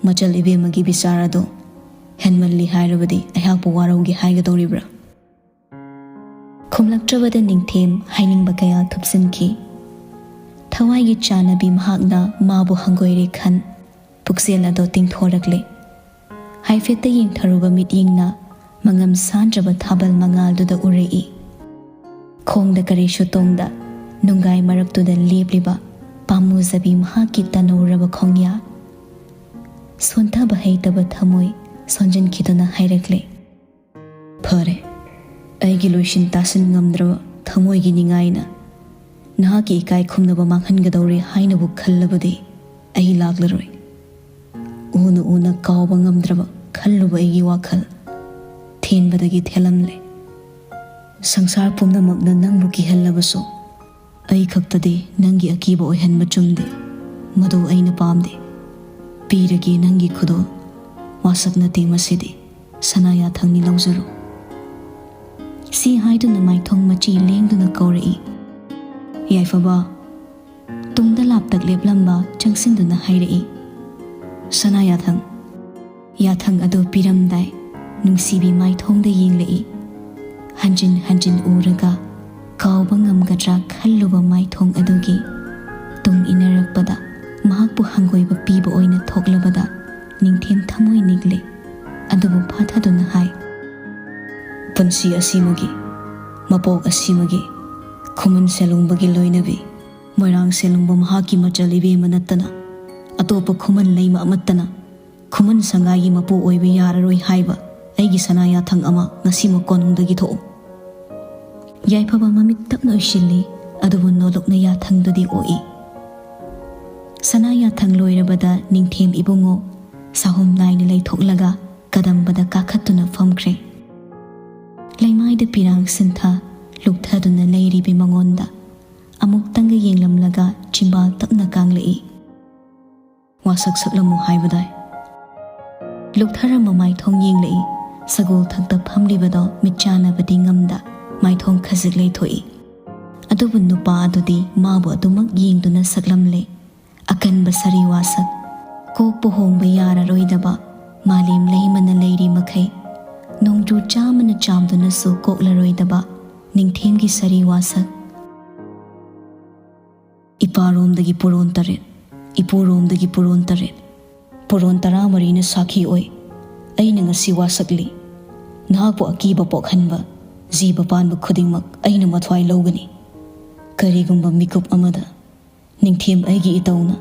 ꯃꯆꯜ ꯏꯕꯦꯝꯃꯒꯤ ꯕꯤꯆꯥꯔ ꯑꯗꯣ ꯍꯦꯟꯃꯜꯂꯤ ꯍꯥꯏꯔꯕꯗꯤ ꯑꯩꯍꯥꯛꯄꯨ ꯋꯥꯔꯧꯒꯦ ꯍꯥꯏꯒꯗꯧꯔꯤꯕ꯭ꯔꯥ? ꯈꯨꯝꯂꯛꯇ꯭ꯔꯕꯗ ꯅꯤꯡꯊꯦꯝ ꯍꯥꯏꯅꯤꯡꯕ ꯀꯌꯥ ꯊꯨꯞꯆꯤꯟꯈꯤ꯫ ꯊꯋꯥꯏꯒꯤ ꯆꯥꯟꯅꯕꯤ ꯃꯍꯥꯛꯅ ꯃꯥꯕꯨ ꯍꯪꯒꯣꯏꯔꯦ ꯈꯟ ꯄꯨꯛꯆꯦꯜ ꯑꯗꯣ ꯇꯤꯡꯊꯣꯔꯛꯂꯦ꯫ ꯍꯥꯏꯐꯦꯠꯇ ꯌꯦꯡꯊꯔꯨꯕ ꯃꯤꯠꯌꯦꯡꯅ ꯃꯉꯝ ꯁꯥꯟꯗ꯭ꯔꯕ ꯊꯥꯕꯜ ꯃꯉꯥꯜꯗꯨꯗ ꯎꯔꯛꯏ꯫ ꯈꯣꯡꯗ ꯀꯔꯤꯁꯨ ꯇꯣꯡꯗ ꯅꯨꯡꯒꯥꯏ ꯃꯔꯛꯇꯨꯗ ꯂꯦꯞꯂꯤꯕ ꯄꯥꯝꯃꯨꯖꯕꯤ ꯃꯍꯥꯛꯀꯤ ꯇꯅꯧꯔꯕ ꯈꯣꯡꯌꯥ꯫ ꯁꯣꯟꯊꯕ ꯍꯩꯇꯕ ꯊꯃꯣꯏ ꯁꯣꯟꯖꯤꯟꯈꯤꯗꯨꯅ ꯍꯥꯏꯔꯛꯂꯦ, "ꯐꯔꯦ, ꯑꯩꯒꯤ ꯂꯣꯏꯁꯤꯟ ꯇꯥꯁꯤꯟ ꯉꯝꯗ꯭ꯔꯕ ꯊꯃꯣꯏꯒꯤ ꯅꯤꯡꯉꯥꯏꯅ ꯅꯍꯥꯛꯀꯤ ꯏꯀꯥꯏ ꯈꯨꯝꯅꯕ ꯃꯥꯡꯍꯟꯒꯗꯧꯔꯦ ꯍꯥꯏꯅꯕꯨ ꯈꯜꯂꯕꯗꯤ ꯑꯩ ꯂꯥꯛꯂꯔꯣꯏ꯫ ꯎꯅ ꯎꯅ ꯀꯥꯎꯕ ꯉꯝꯗ꯭ꯔꯕ ꯈꯜꯂꯨꯕ ꯑꯩꯒꯤ ꯋꯥꯈꯜ ꯊꯦꯟꯕꯗꯒꯤ ꯊꯦꯜꯂꯝꯂꯦ꯫ ꯁꯪꯁꯥꯔ ꯄꯨꯝꯅꯃꯛꯅ ꯅꯪꯕꯨ ꯀꯤꯍꯜꯂꯕꯁꯨ ꯑꯩ ꯈꯛꯇꯗꯤ ꯅꯪꯒꯤ ꯑꯀꯤꯕ ꯑꯣꯏꯍꯟꯕ ꯆꯨꯝꯗꯦ꯫ ꯃꯗꯨ ꯑꯩꯅ ꯄꯥꯝꯗꯦ꯫ ꯄꯤꯔꯒꯦ ꯅꯪꯒꯤ ꯈꯨꯗꯣꯜ꯫ ꯋꯥꯁꯛ ꯅꯠꯇꯦ ꯃꯁꯤꯗꯤ꯫ ꯁꯅꯥ ꯌꯥꯊꯪꯅꯤ, ꯂꯧꯖꯔꯣ꯫" ꯁꯤ ꯍꯥꯏꯗꯨꯅ ꯃꯥꯏꯊꯣꯡ ꯃꯆꯤ ꯂꯦꯡꯗꯨꯅ ꯀꯧꯔꯛꯏ꯫ ꯌꯥꯏꯐꯕ ꯇꯨꯡꯗ ꯂꯥꯞꯇꯛ ꯂꯦꯞꯂꯝꯕ ꯆꯪꯁꯤꯟꯗꯨꯅ ꯍꯥꯏꯔꯛꯏ, "ꯁꯅꯥ ꯌꯥꯊꯪ꯫" ꯌꯥꯊꯪ ꯑꯗꯨ ꯄꯤꯔꯝꯗꯥꯏ ꯅꯨꯡꯁꯤꯕꯤ ꯃꯥꯏꯊꯣꯡꯗ ꯌꯦꯡꯂꯛꯏ꯫ ꯍꯟꯖꯤꯟ ꯍꯟꯖꯤꯟ ꯎꯔꯒ ꯀꯥꯎꯕ ꯉꯝꯒꯗ꯭ꯔꯥ ꯈꯜꯂꯨꯕ ꯃꯥꯏꯊꯣꯡ ꯑꯗꯨꯒꯤ ꯇꯨꯡ ꯏꯟꯅꯔꯛꯄꯗ ꯃꯍꯥꯛꯄꯨ ꯍꯪꯒꯣꯏꯕ ꯄꯤꯕ ꯑꯣꯏꯅ ꯊꯣꯛꯂꯕꯗ ꯅꯤꯡꯊꯦꯝ ꯊꯃꯣꯏ ꯅꯤꯛꯂꯦ꯫ ꯑꯗꯨꯕꯨ ꯐꯥꯊꯗꯨꯅ ꯍꯥꯏ, "ꯄꯨꯟꯁꯤ ꯑꯁꯤꯃꯒꯤ, ꯃꯄꯣꯛ ꯑꯁꯤꯃꯒꯤ ꯈꯨꯃꯟ ꯁꯦꯂꯨꯡꯕꯒꯤ ꯂꯣꯏꯅꯕꯤ, ꯃꯣꯏꯔꯥꯡ ꯁꯦꯂꯨꯡꯕ ꯃꯍꯥꯛꯀꯤ ꯃꯆꯜ ꯏꯕꯦꯝꯃ ꯅꯠꯇꯅ ꯑꯇꯣꯞꯄ ꯈꯨꯃꯟ ꯂꯩꯃ ꯑꯃꯠꯇꯅ ꯈꯨꯃꯟ ꯁꯉꯥꯏꯒꯤ ꯃꯄꯨ ꯑꯣꯏꯕ ꯌꯥꯔꯔꯣꯏ ꯍꯥꯏꯕ "ꯑꯩꯒꯤ ꯁꯅꯥ ꯌꯥꯊꯪ ꯑꯃ ꯉꯁꯤꯃꯛ ꯀꯣꯅꯨꯡꯗꯒꯤ ꯊꯣꯛꯎ"꯫ ꯌꯥꯏꯐꯕ ꯃꯃꯤꯠ ꯇꯞꯅ ꯎꯏꯁꯤꯜꯂꯤ, ꯑꯗꯨꯕꯨ ꯅꯣꯂꯨꯛꯅ ꯌꯥꯊꯪꯗꯨꯗꯤ ꯑꯣꯛꯏ꯫ ꯁꯅꯥ ꯌꯥꯊꯪ ꯂꯣꯏꯔꯕꯗ ꯅꯤꯡꯊꯦꯝ ꯏꯕꯨꯡꯉꯣ ꯁꯥꯍꯨꯝ ꯅꯥꯏꯅ ꯂꯩꯊꯣꯛꯂꯒ ꯀꯗꯝꯕꯗ ꯀꯥꯈꯠꯇꯨꯅ ꯐꯝꯈ꯭ꯔꯦ꯫ ꯂꯩꯃꯥꯏꯗ ꯄꯤꯔꯥꯡ ꯁꯤꯟꯊ ꯂꯨꯞꯊꯗꯨꯅ ꯂꯩꯔꯤꯕꯤ ꯃꯉꯣꯟꯗ ꯑꯃꯨꯛꯇꯪꯒ ꯌꯦꯡꯂꯝꯂꯒ ꯆꯤꯝꯕꯥꯜ ꯇꯞꯅ ꯀꯥꯡꯂꯛꯏ꯫ "ꯋꯥꯁꯛ ꯁꯛꯂꯝꯃꯨ ꯍꯥꯏꯕꯗꯥꯏ?" ꯂꯨꯞꯊꯔꯝꯕ ꯃꯥꯏꯊꯣꯡ ꯌꯦꯡꯂꯛꯏ꯫ ꯁꯒꯣꯜ ꯊꯛꯇ ꯐꯝꯂꯤꯕꯗꯣ ꯃꯤꯠ ꯆꯥꯟꯅꯕꯗꯤ ꯉꯝꯗ ꯃꯥꯏꯊꯣꯡ ꯈꯖꯤꯛ ꯂꯩꯊꯣꯛꯏ꯫ ꯑꯗꯨꯕꯨ ꯅꯨꯄꯥ ꯑꯗꯨꯗꯤ ꯃꯥꯕꯨ ꯑꯗꯨꯃꯛ ꯌꯦꯡꯗꯨꯅ ꯁꯛꯂꯝꯂꯦ꯫ ꯑꯀꯟꯕ ꯁꯥꯔꯤ ꯋꯥꯁꯛ, ꯀꯣꯛꯄꯨ ꯍꯣꯡꯕ ꯌꯥꯔꯔꯣꯏꯗꯕ, ꯃꯥꯂꯦꯝ ꯂꯩꯃꯅ ꯂꯩꯔꯤ ꯃꯈꯩ ꯅꯣꯡꯖꯨ ꯆꯥꯝꯃꯅ ꯆꯥꯝꯗꯨꯅꯁꯨ ꯀꯣꯛꯂꯔꯣꯏꯗꯕ ꯅꯤꯡꯊꯦꯝꯒꯤ ꯁꯥꯔꯤ ꯋꯥꯁꯛ꯫ "ꯏꯄꯥꯔꯣꯝꯗꯒꯤ ꯄꯨꯔꯣꯟ ꯇꯔꯦꯠ, ꯏꯄꯨꯔꯣꯝꯗꯒꯤ ꯄꯨꯔꯣꯟ ꯇꯔꯦꯠ, ꯄꯨꯔꯣꯟ ꯇꯔꯥꯃꯔꯤꯅ ꯁꯥꯈꯤ ꯑꯣꯏ꯫ ꯑꯩꯅ ꯉꯁꯤ ꯋꯥꯁꯛꯂꯤ꯫ ꯅꯍꯥꯛꯄꯨ ꯑꯀꯤꯕ ꯄꯣꯛꯍꯟꯕ ꯖꯤꯕ ꯄꯥꯟꯕ ꯈꯨꯗꯤꯡꯃꯛ ꯑꯩꯅ ꯃꯊ꯭ꯋꯥꯏ ꯂꯧꯒꯅꯤ꯫ ꯀꯔꯤꯒꯨꯝꯕ ꯃꯤꯀꯨꯞ ꯑꯃꯗ ꯅꯤꯡꯊꯦꯝ ꯑꯩꯒꯤ ꯏꯇꯧꯅ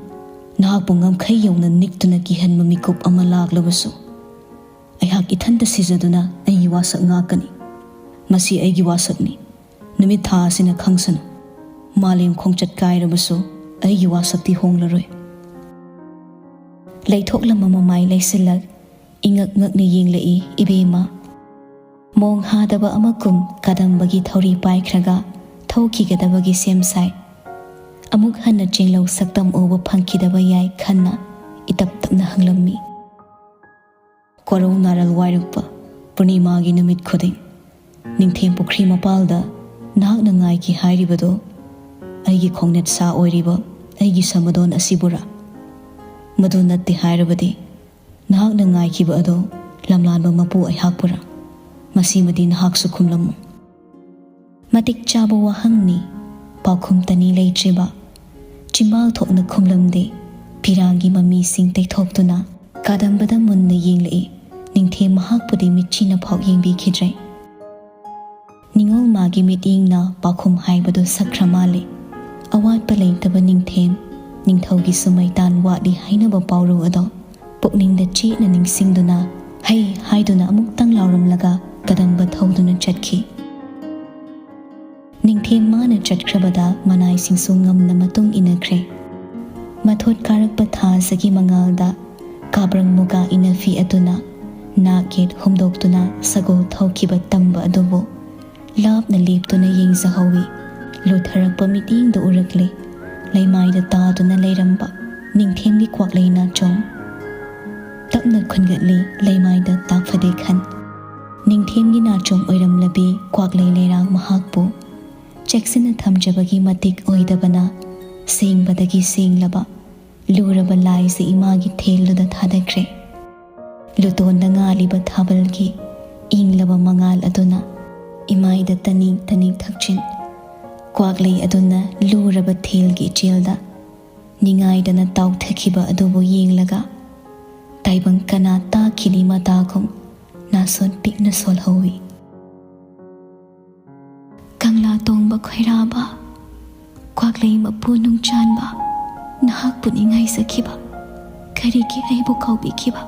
ꯅꯍꯥꯛꯄꯨ ꯉꯝꯈꯩ ꯌꯧꯅ ꯅꯤꯛꯇꯨꯅ ꯀꯤꯍꯟꯕ ꯃꯤꯀꯨꯞ ꯑꯃ ꯂꯥꯛꯂꯕꯁꯨ, ꯑꯩꯍꯥꯛ ꯏꯊꯟꯇ ꯁꯤꯖꯗꯨꯅ ꯑꯩꯒꯤ ꯋꯥꯁꯛ ꯉꯥꯛꯀꯅꯤ꯫ ꯃꯁꯤ ꯑꯩꯒꯤ ꯋꯥꯁꯛꯅꯤ꯫ ꯅꯨꯃꯤꯠ ꯊꯥ ꯑꯁꯤꯅ ꯈꯪꯁꯅꯨ꯫ ꯃꯥꯂꯦꯝ ꯈꯣꯡꯆꯠ ꯀꯥꯏꯔꯕꯁꯨ ꯑꯩꯒꯤ ꯋꯥꯁꯛꯇꯤ ꯍꯣꯡꯂꯔꯣꯏ"꯫ ꯂꯩꯊꯣꯛꯂꯝꯕ ꯃꯃꯥꯏ ꯂꯩꯁꯤꯜꯂꯛ ꯏꯉꯛ ꯉꯛꯅ ꯌꯦꯡꯂꯛꯏ ꯏꯕꯦꯝꯃ꯫ ꯃꯣꯡ ꯍꯥꯗꯕ ꯑꯃꯒꯨꯝ ꯀꯗꯝꯕꯒꯤ ꯊꯧꯔꯤ ꯄꯥꯏꯈ꯭ꯔꯒ ꯊꯣꯛꯈꯤꯒꯗꯕꯒꯤ ꯁꯦꯝ ꯁꯥꯏ꯫ ꯑꯃꯨꯛ ꯍꯟꯅ ꯆꯤꯡꯂꯧ ꯁꯛꯇꯝ ꯎꯕ ꯐꯪꯈꯤꯗꯕ ꯌꯥꯏ ꯈꯟꯅ ꯏꯇꯞ ꯇꯞꯅ ꯍꯪꯂꯝꯃꯤ꯫ "ꯀꯣꯔꯧ ꯅꯥꯔꯜ ꯋꯥꯏꯔꯛꯄ ꯄꯨꯔꯅꯤꯃꯥꯒꯤ ꯅꯨꯃꯤꯠ ꯈꯨꯗꯤꯡ ꯅꯤꯡꯊꯦꯝ ꯄꯨꯈ꯭ꯔꯤ ꯃꯄꯥꯜꯗ ꯅꯍꯥꯛꯅ ꯉꯥꯏꯈꯤ ꯍꯥꯏꯔꯤꯕꯗꯨ ꯑꯩꯒꯤ ꯈꯣꯡꯅꯦꯠ ꯁꯥ ꯑꯣꯏꯔꯤꯕ ꯑꯩꯒꯤ ꯁꯃꯗꯣꯟ ꯑꯁꯤꯕꯨꯔꯥ? ꯃꯗꯨ ꯅꯠꯇꯦ ꯍꯥꯏꯔꯕꯗꯤ ꯅꯍꯥꯛꯅ ꯉꯥꯏꯈꯤꯕ ꯑꯗꯨ ꯂꯝꯂꯥꯟꯕ ꯃꯄꯨ ꯑꯩꯍꯥꯛꯄꯨꯔꯥ? ꯃꯁꯤꯃꯗꯤ ꯅꯍꯥꯛꯁꯨ ꯈꯨꯝꯂꯝꯃꯨ"꯫ ꯃꯇꯤꯛ ꯆꯥꯕ ꯋꯥꯍꯪꯅꯤ, ꯄꯥꯎꯈꯨꯝ ꯇꯅꯤ ꯂꯩꯇ꯭ꯔꯤꯕ꯫ ꯆꯤꯝꯕꯥꯜ ꯊꯣꯛꯅ ꯈꯨꯝꯂꯝꯗꯦ꯫ ꯄꯤꯔꯥꯡꯒꯤ ꯃꯃꯤꯁꯤꯡ ꯇꯩꯊꯣꯛꯇꯨꯅ ꯀꯥꯗꯝꯕꯗ ꯃꯨꯟꯅ ꯌꯦꯡꯂꯛꯏ꯫ ꯅꯤꯡꯊꯦꯝ ꯃꯍꯥꯛꯄꯨꯗꯤ ꯃꯤꯠꯆꯤꯅ ꯐꯥꯎ ꯌꯦꯡꯕꯤꯈꯤꯗ꯭ꯔꯦ꯫ ꯅꯤꯉꯣꯜ ꯃꯥꯒꯤ ꯃꯤꯠꯌꯦꯡꯅ ꯄꯥꯎꯈꯨꯝ ꯍꯥꯏꯕꯗꯨ ꯁꯛꯈ꯭ꯔ ꯃꯥꯜꯂꯤ꯫ ꯑꯋꯥꯠꯄ ꯂꯩꯇꯕ ꯅꯤꯡꯊꯦꯝ, ꯅꯤꯡꯊꯧꯒꯤꯁꯨ ꯃꯩꯇꯥꯟ ꯋꯥꯠꯂꯤ ꯍꯥꯏꯅꯕ ꯄꯥꯎꯔꯧ ꯑꯗꯣ ꯄꯨꯛꯅꯤꯡꯗ ꯆꯦꯠꯅ ꯅꯤꯡꯁꯤꯡꯗꯨꯅ "ꯍꯩ" ꯍꯥꯏꯗꯨꯅ ꯑꯃꯨꯛꯇꯪ ꯂꯥꯎꯔꯝꯂꯒ ꯀꯗꯝꯕ ꯊꯧꯗꯨꯅ ꯆꯠꯈꯤ꯫ ꯅꯤꯡꯊꯦꯝ ꯃꯥꯅ ꯆꯠꯈ꯭ꯔꯕꯗ ꯃꯅꯥꯏꯁꯤꯡꯁꯨ ꯉꯝꯅ ꯃꯇꯨꯡ ꯏꯟꯅꯈ꯭ꯔꯦ꯫ ꯃꯊꯣꯠ ꯀꯥꯔꯛꯄ ꯊꯥꯖꯒꯤ ꯃꯉꯥꯜꯗ ꯀꯥꯕ꯭ꯔꯪ ꯃꯨꯒꯥ ꯏꯅꯐꯤ ꯑꯗꯨꯅ ꯅꯥꯛ ꯌꯦꯠ ꯍꯨꯝꯗꯣꯛꯇꯨꯅ ꯁꯒꯣꯜ ꯊꯧꯈꯤꯕ ꯇꯝꯕ ꯑꯗꯨꯕꯨ ꯂꯥꯞꯅ ꯂꯦꯞꯇꯨꯅ ꯌꯦꯡꯖꯍꯧꯏ꯫ ꯂꯨꯊꯔꯛꯄ ꯃꯤꯠꯌꯦꯡꯗ ꯎꯔꯛꯂꯦ ꯂꯩꯃꯥꯏꯗ ꯇꯥꯗꯨꯅ ꯂꯩꯔꯝꯕ ꯅꯤꯡꯊꯦꯝꯒꯤ ꯀ꯭ꯋꯥꯛꯂꯩ ꯅꯥꯆꯣꯝ꯫ ꯇꯞꯅ ꯈꯨꯟꯒꯠꯂꯤ ꯂꯩꯃꯥꯏꯗ ꯇꯥꯛꯐꯗꯦ ꯈꯟ꯫ ꯅꯤꯡꯊꯦꯝꯒꯤ ꯅꯥꯆꯣꯝ ꯑꯣꯏꯔꯝꯂꯕꯤ ꯀ꯭ꯋꯥꯛꯂꯩ ꯂꯩꯔꯥꯡ ꯃꯍꯥꯛꯄꯨ ꯆꯦꯛꯁꯤꯟꯅ ꯊꯝꯖꯕꯒꯤ ꯃꯇꯤꯛ ꯑꯣꯏꯗꯕꯅ ꯁꯦꯡꯕꯗꯒꯤ ꯁꯦꯡꯂꯕ ꯂꯨꯔꯕ ꯂꯥꯏꯁꯦ ꯏꯃꯥꯒꯤ ꯊꯦꯜꯗꯨꯗ ꯊꯥꯗꯈ꯭ꯔꯦ꯫ ꯂꯨꯇꯣꯟꯗ ꯉꯥꯜꯂꯤꯕ ꯊꯥꯕꯜꯒꯤ ꯏꯪꯂꯕ ꯃꯉꯥꯜ ꯑꯗꯨꯅ ꯏꯃꯥꯏꯗ ꯇꯅꯤꯛ ꯇꯅꯤꯛ ꯊꯛꯆꯤꯟ꯫ ꯀ꯭ꯋꯥꯛꯂꯩ ꯑꯗꯨꯅ ꯂꯨꯔꯕ ꯊꯦꯜꯒꯤ ꯏꯆꯦꯜꯗ ꯅꯤꯡꯉꯥꯏꯗꯅ ꯇꯥꯎꯊꯈꯤꯕ ꯑꯗꯨꯕꯨ ꯌꯦꯡꯂꯒ ꯇꯥꯏꯕꯪ ꯀꯅꯥ ꯇꯥꯈꯤꯅꯤ ꯃꯇꯥꯒꯨꯝ ꯅꯥꯁꯣꯟ ꯄꯤꯛꯅ ꯁꯣꯜꯍꯧꯏ꯫ ꯀꯪꯂꯥ ꯇꯣꯡꯕ ꯈꯣꯏꯔꯥꯕ, ꯀ꯭ꯋꯥꯛꯂꯩ ꯃꯄꯨ ꯅꯨꯡꯆꯥꯟꯕ, ꯅꯍꯥꯛꯄꯨ ꯅꯤꯡꯉꯥꯏꯖꯈꯤꯕ, ꯀꯔꯤꯒꯤ ꯑꯩꯕꯨ ꯀꯥꯎꯕꯤꯈꯤꯕ?